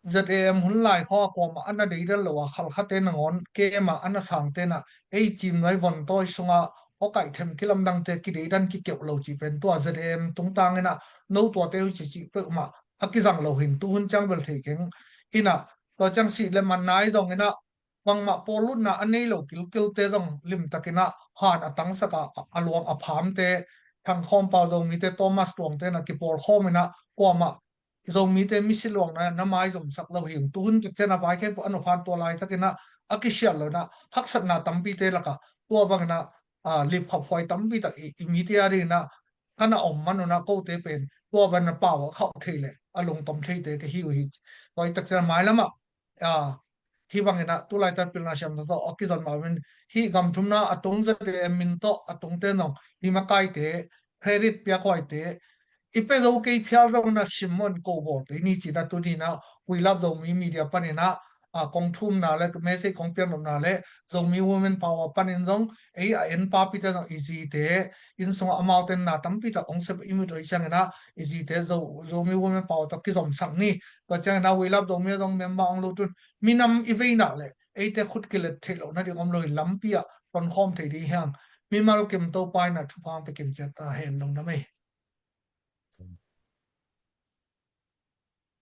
Z A M hun lai khawng a kuamah a na deidan lo a, khalkhate nangawn kem a a na sangte in a, ei cimnuai vontawi sungah hawkaih them kilamdangte kideidan kikeuh lo cih pen tua Z A M tungtang in a, no tuate uh cicih peuhmah a kizang lo hin tuhun ciang bel thei keng in a, tua ciang sih le man nai dong in a, bangmah pawllutna a nei lo kilkilte zong limtakin a han a tangsak a, a luang a phamte, Thang Khawng Pau Zomite, Thomas Tuangte in a kipawlkhawm in a, kuamah Zomite misi luangna na maizomsak lo hi ung. Tuhun tak ciang a vaikhek pawh a nuphan tua laitakin a, a kisiat lo in a, haksatna tampite lakah tua bangin a, a, lipkhaphuai tampi tak i, i mite a dingin a, ka na om man un a, kote pen tua bangin a pau a khauh thei le a lungtom theite ka hi uh hi. Tua i tak ciang a mailam ah, a, hih bangin a, tulaitak pilna siamna tawh a kizon mah uh in, hih gam thumna a tung Z A M min tawh a tungte zong, i makaite, credit piakhuaite, i pia zo kei phial zong in a, sim maw in ko bawl kei ni cih in a, tuni in a, We Love Zomi Media panin a, a, kong thumna le message kong piaknopna le Zomi Women Power panin zong, ei a en papite zong i zite, inn sungah amaute in na tampi tak hong sep i mit uh ahih ciangin a, i zite Zo-, Zomi Women Power tawh kizomsak ni. Tua ciangin a, We Love Zomi a zong member hong lut un, minam i veina le eite khut kilet theih loh nading om lo hi, lampi ah tonkhawm thei ding hi hang. Mimal kim Topa in a thupha hong pia kim ciat ta hen. Lungdam ei.